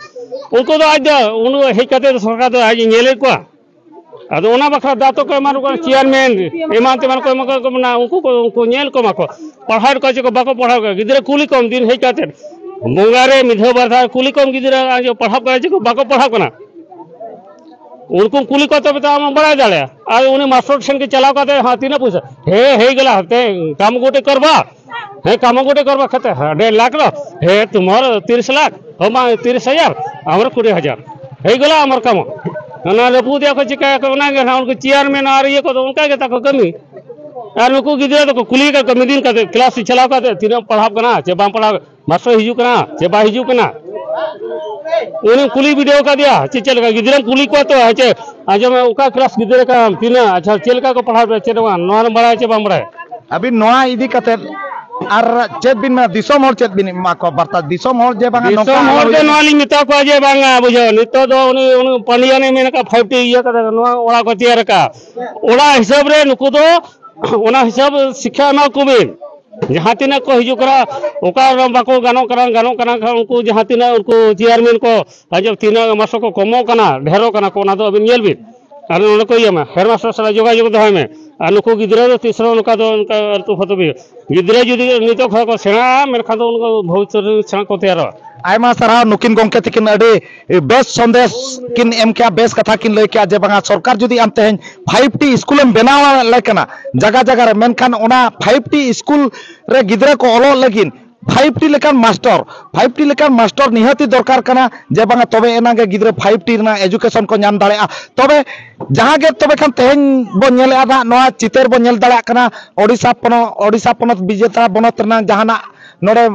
ᱩᱱᱠᱩ ᱫᱚ ᱟᱡ ᱫᱚ ᱩᱱᱠᱩ ᱦᱮᱡ ᱠᱟᱛᱮ ᱫᱚ ᱥᱚᱨᱠᱟᱨ ᱫᱚ ᱟᱡ ᱮ ᱧᱮᱞᱮᱫ ᱠᱚᱣᱟ᱾ ᱟᱫᱚ ᱚᱱᱟ ᱵᱟᱠᱷᱨᱟ ᱫᱟᱛᱚ ᱠᱚ ᱮᱢᱟᱱ ᱠᱚ, ᱪᱮᱭᱟᱨᱢᱮᱱ ᱮᱢᱟᱱ ᱛᱮᱢᱟᱱ ᱠᱚ ᱮᱢᱟ ᱠᱚ ᱠᱟᱱᱟ, ᱩᱱᱠᱩ ᱠᱚ, ᱩᱱᱠᱩ ᱧᱮᱞ ᱠᱚᱢᱟ ᱠᱚ, ᱯᱟᱲᱦᱟᱣᱮᱫ ᱠᱚᱣᱟ ᱪᱮ ᱠᱚ ᱵᱟᱠᱚ ᱯᱟᱲᱦᱟᱣ ᱠᱚᱣᱟ᱾ ᱜᱤᱫᱽᱨᱟᱹ ᱠᱩᱞᱤ ᱠᱚᱢ, ᱫᱤᱱ ᱦᱮᱡ ᱠᱟᱛᱮ ᱵᱚᱸᱜᱟ ᱨᱮ ᱢᱤᱫ ᱫᱷᱟᱣ ᱵᱟᱨ ᱫᱷᱟᱣ ᱠᱩᱞᱤ ᱠᱚᱢ, ᱜᱤᱫᱽᱨᱟᱹ ᱟᱡ ᱯᱟᱲᱦᱟᱜ ᱠᱟᱱᱟ ᱪᱮ ᱠᱚ ᱵᱟᱠᱚ ᱯᱟᱲᱦᱟᱜ ᱠᱟᱱᱟ᱾ ᱩᱱᱠᱩ ᱠᱩᱞᱤ ᱠᱚ, ᱛᱚᱵᱮ ᱛᱚ ᱟᱢ ᱵᱟᱲᱟᱭ ᱫᱟᱲᱮᱭᱟᱜᱼᱟ᱾ ᱟᱨ ᱩᱱᱤ ᱢᱟᱥᱴᱚᱨ ᱴᱷᱮᱱ ᱜᱮ ᱪᱟᱞᱟᱣ ᱠᱟᱛᱮ, ᱦᱮᱸ, ᱛᱤᱱᱟᱹᱜ ᱯᱚᱭᱥᱟ? ᱦᱮᱸ, ᱦᱮᱡ ᱜᱮᱞᱟ, ᱦᱟᱱᱛᱮ ᱠᱟᱢ ᱜᱚᱴᱮ ᱠᱚᱨᱵᱟ, ᱦᱮᱸ, ᱠᱟᱢ ᱜᱚᱴᱮ ᱠᱚᱨᱵᱟ ᱠᱷᱟᱛᱮ, ᱦᱮᱸ, ᱰᱮᱲ ᱞᱟᱠᱷ ᱨᱚ, ᱦᱮᱸ, ᱛᱩᱢᱦᱟᱨ ᱛᱤᱨᱤᱥ ᱞᱟᱠᱷ, ᱦᱚᱸ ᱵᱟᱝ, ᱛᱤᱨᱤᱥ ᱦᱟᱡᱟᱨ, ᱟᱢᱟᱨ ᱠᱩᱲᱤ ᱦᱟᱡᱟᱨ᱾ ᱦᱮᱡ ᱜᱮᱞᱟ ᱟᱢᱟᱨ ᱠᱟᱢᱚ᱾ ᱚᱱᱟ ᱨᱟᱹᱯᱩᱫ ᱮᱫᱟ ᱠᱚ, ᱪᱤᱠᱟᱹᱭᱟᱠᱚ, ᱚᱱᱟ ᱜᱮ ᱱᱟᱦᱟᱜ ᱩᱱᱠᱩ ᱪᱮᱭᱟᱨᱢᱮᱱ ᱟᱨ ᱤᱭᱟᱹ ᱠᱚᱫᱚ ᱚᱱᱠᱟ ᱜᱮ ᱛᱟᱠᱚ ᱠᱟᱹᱢᱤ᱾ ᱟᱨ ᱱᱩᱠᱩ ᱜᱤᱫᱽᱨᱟᱹ ᱫᱚᱠᱚ ᱠᱩᱞᱤ ᱠᱟᱜ ᱠᱚᱣᱟ, ᱢᱤᱫ ᱫᱤᱱ ᱠᱟᱛᱮ ᱠᱞᱟᱥ ᱪᱟᱞᱟᱣ ᱠᱟᱛᱮ, ᱛᱤᱱᱟᱹᱜ ᱮᱢ ᱯᱟᱲᱦᱟᱣ ᱠᱟᱱᱟ ᱪᱮ ᱵᱟᱢ ᱯᱟᱲᱦᱟᱣ, ᱢᱟᱥᱴᱟᱨ ᱦᱤᱡᱩᱜ ᱠᱟᱱᱟ ᱪᱮ ᱵᱟᱭ ᱦᱤᱡᱩᱜ ᱠᱟᱱᱟ? ᱩᱱᱤᱢ ᱠᱩᱞᱤ ᱵᱤᱰᱟᱹᱣ ᱠᱟᱫᱮᱭᱟ ᱪᱮ ᱪᱮᱫ ᱞᱮᱠᱟ? ᱜᱤᱫᱽᱨᱟᱹᱢ ᱠᱩᱞᱤ ᱠᱚᱣᱟ ᱛᱚ, ᱦᱮᱸ ᱪᱮ, ᱟᱸᱡᱚᱢ ᱢᱮ, ᱚᱠᱟ ᱠᱞᱟᱥ ᱜᱤᱫᱽᱨᱟᱹ ᱠᱟᱱᱟᱢ, ᱛᱤᱱᱟᱹᱜ, ᱟᱪᱪᱷᱟ, ᱪᱮᱫ ᱞᱮᱠᱟ ᱠᱚ ᱯᱟᱲᱦᱟᱣ ᱯᱮ, ᱪᱮᱫ ᱦᱚᱸ ᱵᱟᱝ, ᱱᱚᱣᱟ ᱫᱚᱢ ᱵᱟᱲᱟᱭᱟ ᱪᱮ ᱵᱟᱢ ᱵᱟᱲᱟᱭᱟ? ᱟᱹᱵᱤᱱ ᱱᱚᱣᱟ ᱤᱫᱤ ᱠᱟᱛᱮ ᱟᱨ ᱪᱮᱫ ᱵᱤᱱ ᱢᱮᱱᱟ? ᱫᱤᱥᱚᱢ ᱦᱚᱲ ᱪᱮᱫ ᱵᱤᱱ ᱮᱢᱟ ᱠᱚᱣᱟ ᱵᱟᱨᱛᱟ? ᱫᱤᱥᱚᱢ ᱦᱚᱲ ᱡᱮ ᱵᱟᱝᱟ ᱱᱚᱝᱠᱟ ᱫᱤᱥᱚᱢ ᱟᱞᱚ ᱦᱚᱲ ᱫᱚ ᱦᱩᱭᱩᱜ᱾ ᱱᱚᱣᱟ ᱞᱤᱧ ᱢᱮᱛᱟ ᱠᱚᱣᱟ ᱡᱮ ᱵᱟᱝᱟ, ᱵᱩᱡᱷᱟᱹᱣ, ᱱᱤᱛᱚᱜ ᱫᱚ ᱩᱱᱤ, ᱩᱱᱤ ᱯᱟᱱᱰᱤᱭᱟᱱ ᱮ ᱢᱮᱱ ᱟᱠᱟᱫ ᱯᱷᱟᱭᱤᱵᱽ ᱴᱤ ᱤᱭᱟᱹ ᱠᱟᱫᱟ, ᱱᱚᱣᱟ ᱚᱲᱟᱜ ᱠᱚ ᱛᱮᱭᱟᱨ ᱟᱠᱟᱫ, ᱚᱲᱟᱜ ᱦᱤᱥᱟᱹᱵ ᱨᱮ ᱱᱩᱠᱩ ᱫᱚ ᱚᱱᱟ ᱦᱤᱥᱟᱹᱵ ᱥᱤᱠᱠᱷᱟ ᱮᱢᱟ ᱠᱚᱵᱤᱱ᱾ ᱡᱟᱦᱟᱸ ᱛᱤᱱᱟᱹᱜ ᱠᱚ ᱦᱤᱡᱩᱜ ᱠᱟᱱᱟ, ᱚᱠᱟ ᱨᱮ ᱵᱟᱠᱚ ᱜᱟᱱᱚᱜ ᱠᱟᱱᱟ, ᱜᱟᱱᱚᱜ ᱠᱟᱱᱟ ᱠᱷᱟᱱ ᱩᱱᱠᱩ ᱡᱟᱦᱟᱸ ᱛᱤᱱᱟᱹᱜ ᱩᱱᱠᱩ ᱪᱮᱭᱟᱨᱢᱮᱱ ᱠᱚ, ᱟᱸᱡᱚᱢ, ᱛᱤᱱᱟᱹᱜ ᱢᱟᱥᱴᱟᱨ ᱠᱚ ᱠᱚᱢᱚᱜ ᱠᱟᱱᱟ, ᱰᱷᱮᱨᱚᱜ ᱠᱟᱱᱟ ᱠᱚ, ᱚᱱᱟ ᱫᱚ ᱟᱹᱵᱤᱱ ᱧᱮᱞ ᱵᱤᱱ᱾ ᱟᱨ ᱱᱚᱰᱮ ᱠᱚ ᱤᱭᱟᱹ ᱢᱟ, ᱦᱮᱰᱢᱟᱥᱴᱟᱨ ᱥᱟᱞᱟᱜ ᱡᱳᱜᱟᱡᱳᱜᱽ ᱫᱚᱦᱚᱭ ᱢᱮ᱾ ᱟᱨ ᱱᱩᱠᱩ ᱜᱤᱫᱽᱨᱟᱹ ᱫᱚ ᱛᱤᱥ ᱨᱮᱦᱚᱸ ᱱᱚᱝᱠᱟ ᱫᱚ ᱚᱱᱠᱟ ᱟᱹᱛᱩ ᱯᱷᱟᱹᱛᱩ ᱵᱤ-, ᱜᱤᱫᱽᱨᱟᱹ ᱡᱩᱫᱤ ᱱᱤᱛᱚᱜ ᱠᱷᱚᱱ ᱠᱚ ᱥᱮᱬᱟᱜᱼᱟ, ᱢᱮᱱᱠᱷᱟᱱ ᱫᱚ ᱩᱱᱠᱩ ᱵᱷᱚᱵᱤᱥᱥᱚᱛ ᱨᱮ ᱥᱮᱬᱟ ᱠᱚ ᱛᱮᱭᱟᱨᱚᱜᱼᱟ᱾ ᱟᱭᱢᱟ ᱥᱟᱨᱦᱟᱣ ᱱᱩᱠᱤᱱ ᱜᱚᱢᱠᱮ ᱛᱤᱠᱤᱱ ᱟᱹᱰᱤ ᱵᱮᱥ ᱥᱚᱱᱫᱮᱥ ᱠᱤᱱ ᱮᱢ ᱠᱮᱜᱼᱟ, ᱵᱮᱥ ᱠᱟᱛᱷᱟ ᱠᱤᱱ ᱞᱟᱹᱭ ᱠᱮᱜᱼᱟ ᱡᱮ ᱵᱟᱝᱟ ᱥᱚᱨᱠᱟᱨ ᱡᱩᱫᱤ ᱟᱢ ᱛᱮᱦᱮᱧ ᱯᱷᱟᱭᱤᱵᱽ ᱴᱤ ᱥᱠᱩᱞᱮᱢ ᱵᱮᱱᱟᱣ ᱟᱞᱮ ᱠᱟᱱᱟ ᱡᱟᱭᱜᱟ ᱡᱟᱭᱜᱟ ᱨᱮ, ᱢᱮᱱᱠᱷᱟᱱ ᱚᱱᱟ ᱯᱷᱟᱭᱤᱵᱽ ᱴᱤ ᱥᱠᱩᱞ ᱨᱮ ᱜᱤᱫᱽᱨᱟᱹ ᱠᱚ ᱚᱞᱚᱜ ᱞᱟᱹᱜᱤᱫ ᱯᱷᱟᱭᱤᱵᱽ ᱴᱤ ᱞᱮᱠᱟᱱ ᱢᱟᱥᱴᱚᱨ, ᱯᱷᱟᱭᱤᱵᱽ ᱴᱤ ᱞᱮᱠᱟᱱ ᱢᱟᱥᱴᱚᱨ ᱱᱤᱦᱟᱹᱛᱤ ᱫᱚᱨᱠᱟᱨ ᱠᱟᱱᱟ, ᱡᱮ ᱵᱟᱝᱟ ᱛᱚᱵᱮ ᱮᱱᱟᱝ ᱜᱮ ᱜᱤᱫᱽᱨᱟᱹ ᱯᱷᱟᱭᱤᱵᱽ ᱴᱤ ᱨᱮᱱᱟᱜ ᱮᱡᱩᱠᱮᱥᱚᱱ ᱠᱚ ᱧᱟᱢ ᱫᱟᱲᱮᱭᱟᱜᱼᱟ᱾ ᱛᱚᱵᱮ ᱡᱟᱦᱟᱸ ᱜᱮ ᱛᱚᱵᱮ ᱠᱷᱟᱱ ᱛᱮᱦᱮᱧ ᱵᱚᱱ ᱧᱮᱞᱮᱫᱼᱟ ᱱᱟᱦᱟᱜ, ᱱᱚᱣᱟ ᱪᱤᱛᱟᱹᱨ ᱵᱚᱱ ᱧᱮᱞ ᱫᱟᱲᱮᱭᱟᱜ ᱠᱟᱱᱟ, ᱳᱰᱤᱥᱟ ᱯᱚᱱᱚᱛ, ᱳᱰᱤᱥᱟ ᱯᱚᱱᱚᱛ ᱵᱤᱡᱮᱛᱟ ᱵᱚᱱᱚᱛ ᱨᱮᱱᱟᱜ ᱡᱟᱦᱟᱱᱟᱜ ᱱᱚᱰᱮ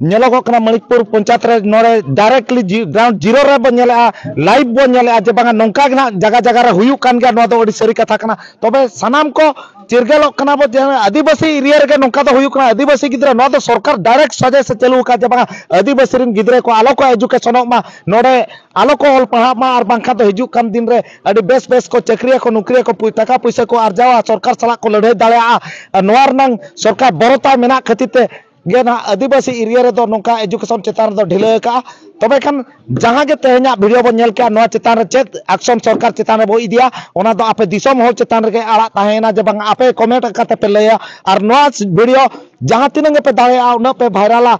ᱧᱮᱞᱚᱜᱚᱜ ᱠᱟᱱᱟ, ᱢᱟᱹᱱᱤᱠᱯᱩᱨ ᱯᱚᱧᱪᱟᱭᱮᱛ ᱨᱮ ᱱᱚᱰᱮ ᱰᱟᱭᱨᱮᱠᱴᱞᱤ ᱡᱤ-, ᱜᱨᱟᱣᱩᱱᱰ ᱡᱤᱨᱳ ᱨᱮ ᱵᱚᱱ ᱧᱮᱞᱮᱫᱼᱟ, ᱞᱟᱭᱤᱵᱷ ᱵᱚᱱ ᱧᱮᱞᱮᱫᱼᱟ ᱡᱮ ᱵᱟᱝᱟ ᱱᱚᱝᱠᱟ ᱜᱮ ᱱᱟᱦᱟᱜ ᱡᱟᱭᱜᱟ ᱡᱟᱭᱜᱟ ᱨᱮ ᱦᱩᱭᱩᱜ ᱠᱟᱱ ᱜᱮᱭᱟ᱾ ᱱᱚᱣᱟ ᱫᱚ ᱟᱹᱰᱤ ᱥᱟᱹᱨᱤ ᱠᱟᱛᱷᱟ ᱠᱟᱱᱟ᱾ ᱛᱚᱵᱮ ᱥᱟᱱᱟᱢ ᱠᱚ ᱪᱤᱨᱜᱟᱹᱞᱚᱜ ᱠᱟᱱᱟ ᱵᱚ ᱡᱮ ᱟᱹᱫᱤᱵᱟᱹᱥᱤ ᱮᱨᱤᱭᱟ ᱨᱮᱜᱮ ᱱᱚᱝᱠᱟ ᱫᱚ ᱦᱩᱭᱩᱜ ᱠᱟᱱᱟ, ᱟᱹᱫᱤᱵᱟᱹᱥᱤ ᱜᱤᱫᱽᱨᱟᱹ, ᱱᱚᱣᱟ ᱫᱚ ᱥᱚᱨᱠᱟᱨ ᱰᱟᱭᱨᱮᱠᱴ ᱥᱟᱡᱮᱥ ᱮ ᱪᱟᱹᱞᱩ ᱟᱠᱟᱫ ᱡᱮ ᱵᱟᱝᱟ ᱟᱹᱫᱤᱵᱟᱹᱥᱤ ᱨᱮᱱ ᱜᱤᱫᱽᱨᱟᱹ ᱠᱚ ᱟᱞᱚ ᱠᱚ ᱮᱡᱩᱠᱮᱥᱚᱱᱚᱜ ᱢᱟ, ᱱᱚᱰᱮ ᱟᱞᱚ ᱠᱚ ᱚᱞ ᱯᱟᱲᱦᱟᱜ ᱢᱟ, ᱟᱨ ᱵᱟᱝᱠᱷᱟᱱ ᱫᱚ ᱦᱤᱡᱩᱜ ᱠᱟᱱ ᱫᱤᱱ ᱨᱮ ᱟᱹᱰᱤ ᱵᱮᱥ ᱵᱮᱥ ᱠᱚ ᱪᱟᱹᱠᱨᱤᱭᱟᱠᱚ, ᱱᱚᱠᱨᱤᱭᱟᱠᱚ, ᱯᱩ-, ᱴᱟᱠᱟ ᱯᱩᱭᱥᱟᱹ ᱠᱚ ᱟᱨᱡᱟᱣᱟ, ᱥᱚᱨᱠᱟᱨ ᱥᱟᱞᱟᱜ ᱠᱚ ᱞᱟᱹᱲᱦᱟᱹᱭ ᱫᱟᱲᱮᱭᱟᱜᱼᱟ᱾ ᱟᱨ ᱱᱚᱣᱟ ᱨᱮᱱᱟᱝ ᱥᱚᱨᱠᱟᱨ ᱵᱚᱨᱚᱛᱟ ᱢᱮᱱᱟᱜ ᱠᱷᱟᱹᱛᱤᱨ ᱛᱮ ᱜᱮ ᱱᱟᱦᱟᱜ ᱟᱹᱫᱤᱵᱟᱹᱥᱤ ᱮᱨᱤᱭᱟ ᱨᱮᱫᱚ ᱱᱚᱝᱠᱟ ᱮᱡᱩᱠᱮᱥᱚᱱ ᱪᱮᱛᱟᱱ ᱨᱮᱫᱚ ᱰᱷᱤᱞᱟᱹ ᱟᱠᱟᱜᱼᱟ᱾ ᱛᱚᱵᱮ ᱠᱷᱟᱱ ᱡᱟᱦᱟᱸ ᱜᱮ ᱛᱮᱦᱮᱧᱟᱜ ᱵᱷᱤᱰᱤᱭᱳ ᱵᱚᱱ ᱧᱮᱞ ᱠᱮᱜᱼᱟ, ᱱᱚᱣᱟ ᱪᱮᱛᱟᱱ ᱨᱮ ᱪᱮᱫ ᱟᱠᱥᱚᱱ ᱥᱚᱨᱠᱟᱨ ᱪᱮᱛᱟᱱ ᱨᱮᱵᱚ ᱤᱫᱤᱭᱟ, ᱚᱱᱟ ᱫᱚ ᱟᱯᱮ ᱫᱤᱥᱚᱢ ᱦᱚᱲ ᱪᱮᱛᱟᱱ ᱨᱮᱜᱮ ᱟᱲᱟᱜ ᱛᱟᱦᱮᱸᱭᱮᱱᱟ ᱡᱮ ᱵᱟᱝ ᱟᱯᱮ ᱠᱚᱢᱮᱱᱴ ᱠᱟᱛᱮ ᱯᱮ ᱞᱟᱹᱭᱟ᱾ ᱟᱨ ᱱᱚᱣᱟ ᱵᱷᱤᱰᱤᱭᱳ ᱡᱟᱦᱟᱸ ᱛᱤᱱᱟᱹᱜ ᱜᱮᱯᱮ ᱫᱟᱲᱮᱭᱟᱜᱼᱟ ᱩᱱᱟᱹᱜ ᱯᱮ ᱵᱷᱟᱭᱨᱟᱞᱟ,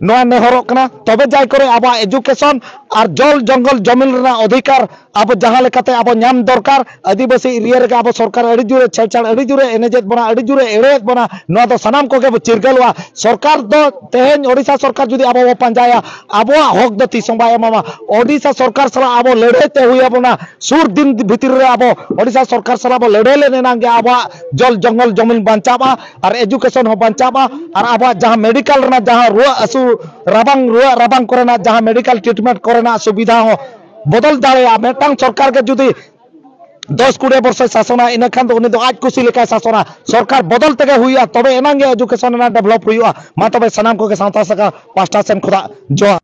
ᱱᱚᱣᱟ ᱱᱮᱦᱚᱨᱚᱜ ᱠᱟᱱᱟ᱾ ᱛᱚᱵᱮ ᱡᱟᱭ ᱠᱚᱨᱮ ᱟᱵᱚᱣᱟᱜ ᱮᱡᱩᱠᱮᱥᱚᱱ ᱟᱨ ᱡᱚᱞ ᱡᱚᱝᱜᱚᱞ ᱡᱚᱢᱤᱱ ᱨᱮᱱᱟᱜ ᱚᱫᱷᱤᱠᱟᱨ ᱟᱵᱚ ᱡᱟᱦᱟᱸ ᱞᱮᱠᱟᱛᱮ ᱟᱵᱚ ᱧᱟᱢ ᱫᱚᱨᱠᱟᱨ, ᱟᱹᱫᱤᱵᱟᱹᱥᱤ ᱮᱨᱤᱭᱟ ᱨᱮᱜᱮ ᱟᱵᱚ ᱥᱚᱨᱠᱟᱨ ᱟᱹᱰᱤ ᱡᱳᱨᱮ ᱪᱷᱮᱲᱪᱷᱟᱲ, ᱟᱹᱰᱤ ᱡᱳᱨᱮ ᱮᱱᱮᱡᱮᱫ ᱵᱚᱱᱟ, ᱟᱹᱰᱤ ᱡᱳᱨᱮ ᱮᱲᱮᱭᱮᱫ ᱵᱚᱱᱟ, ᱱᱚᱣᱟ ᱫᱚ ᱥᱟᱱᱟᱢ ᱠᱚᱜᱮ ᱵᱚ ᱪᱤᱨᱜᱟᱹᱞᱚᱜᱼᱟ᱾ ᱥᱚᱨᱠᱟᱨ ᱫᱚ ᱛᱮᱦᱮᱧ ᱳᱰᱤᱥᱟ ᱥᱚᱨᱠᱟᱨ ᱡᱩᱫᱤ ᱟᱵᱚ ᱵᱚ ᱯᱟᱸᱡᱟᱭᱟ, ᱟᱵᱚᱣᱟᱜ ᱦᱚᱠ ᱫᱚ ᱛᱤᱥ ᱦᱚᱸ ᱵᱟᱭ ᱮᱢᱟᱢᱟ᱾ ᱳᱰᱤᱥᱟ ᱥᱚᱨᱠᱟᱨ ᱥᱟᱞᱟᱜ ᱟᱵᱚ ᱞᱟᱹᱲᱦᱟᱹᱭ ᱛᱮ ᱦᱩᱭ ᱟᱵᱚᱱᱟ᱾ ᱥᱩᱨ ᱫᱤᱱ ᱵᱷᱤᱛᱤᱨ ᱨᱮ ᱟᱵᱚ ᱳᱰᱤᱥᱟ ᱥᱚᱨᱠᱟᱨ ᱥᱟᱞᱟᱜ ᱵᱚ ᱞᱟᱹᱲᱦᱟᱹᱭ ᱞᱮᱱ ᱮᱱᱟᱝ ᱜᱮ ᱟᱵᱚᱣᱟᱜ ᱡᱚᱞ ᱡᱚᱝᱜᱚᱞ ᱡᱚᱢᱤᱱ ᱵᱟᱧᱪᱟᱜᱼᱟ ᱟᱨ ᱮᱡᱩᱠᱮᱥᱚᱱ ᱦᱚᱸ ᱵᱟᱧᱪᱟᱜᱼᱟ ᱟᱨ ᱟᱵᱚᱣᱟᱜ ᱡᱟᱦᱟᱸ ᱢᱮᱰᱤᱠᱟᱞ ᱨᱮᱱᱟᱜ ᱡᱟᱦᱟᱸ ᱨᱩᱣᱟᱹ ᱦᱟᱹᱥᱩ, ᱨᱟᱵᱟᱝ ᱨᱩᱣᱟᱹ ᱨᱟᱵᱟᱝ ᱠᱚᱨᱮᱱᱟᱜ ᱡᱟᱦᱟᱸ ᱢᱮᱰᱤᱠᱟᱞ ᱴᱨᱤᱴᱢᱮᱱᱴ ᱠᱚᱨᱮᱱᱟᱜ ᱥᱩᱵᱤᱫᱷᱟ ᱦᱚᱸ ᱵᱚᱫᱚᱞ ᱫᱟᱲᱮᱭᱟᱜᱼᱟ᱾ ᱢᱤᱫᱴᱟᱝ ᱥᱚᱨᱠᱟᱨ ᱜᱮ ᱡᱩᱫᱤ ᱫᱚᱥ ᱠᱩᱲᱤ ᱵᱚᱨᱥᱚᱭ ᱥᱟᱥᱚᱱᱟ, ᱤᱱᱟᱹ ᱠᱷᱟᱱ ᱫᱚ ᱩᱱᱤ ᱫᱚ ᱟᱡ ᱠᱩᱥᱤ ᱞᱮᱠᱟᱭ ᱥᱟᱥᱚᱱᱟ᱾ ᱥᱚᱨᱠᱟᱨ ᱵᱚᱫᱚᱞ ᱛᱮᱜᱮ ᱦᱩᱭᱩᱜᱼᱟ, ᱛᱚᱵᱮ ᱮᱱᱟᱝ ᱜᱮ ᱮᱡᱩᱠᱮᱥᱚᱱ ᱨᱮᱱᱟᱜ ᱰᱮᱵᱷᱞᱚᱯ ᱦᱩᱭᱩᱜᱼᱟ᱾ ᱢᱟ ᱛᱚᱵᱮ ᱥᱟᱱᱟᱢ ᱠᱚᱜᱮ ᱥᱟᱶᱛᱟ ᱥᱟᱠᱟ ᱯᱟᱦᱴᱟ ᱥᱮᱱ ᱠᱷᱚᱱᱟᱜ ᱡᱚᱦᱟᱨ᱾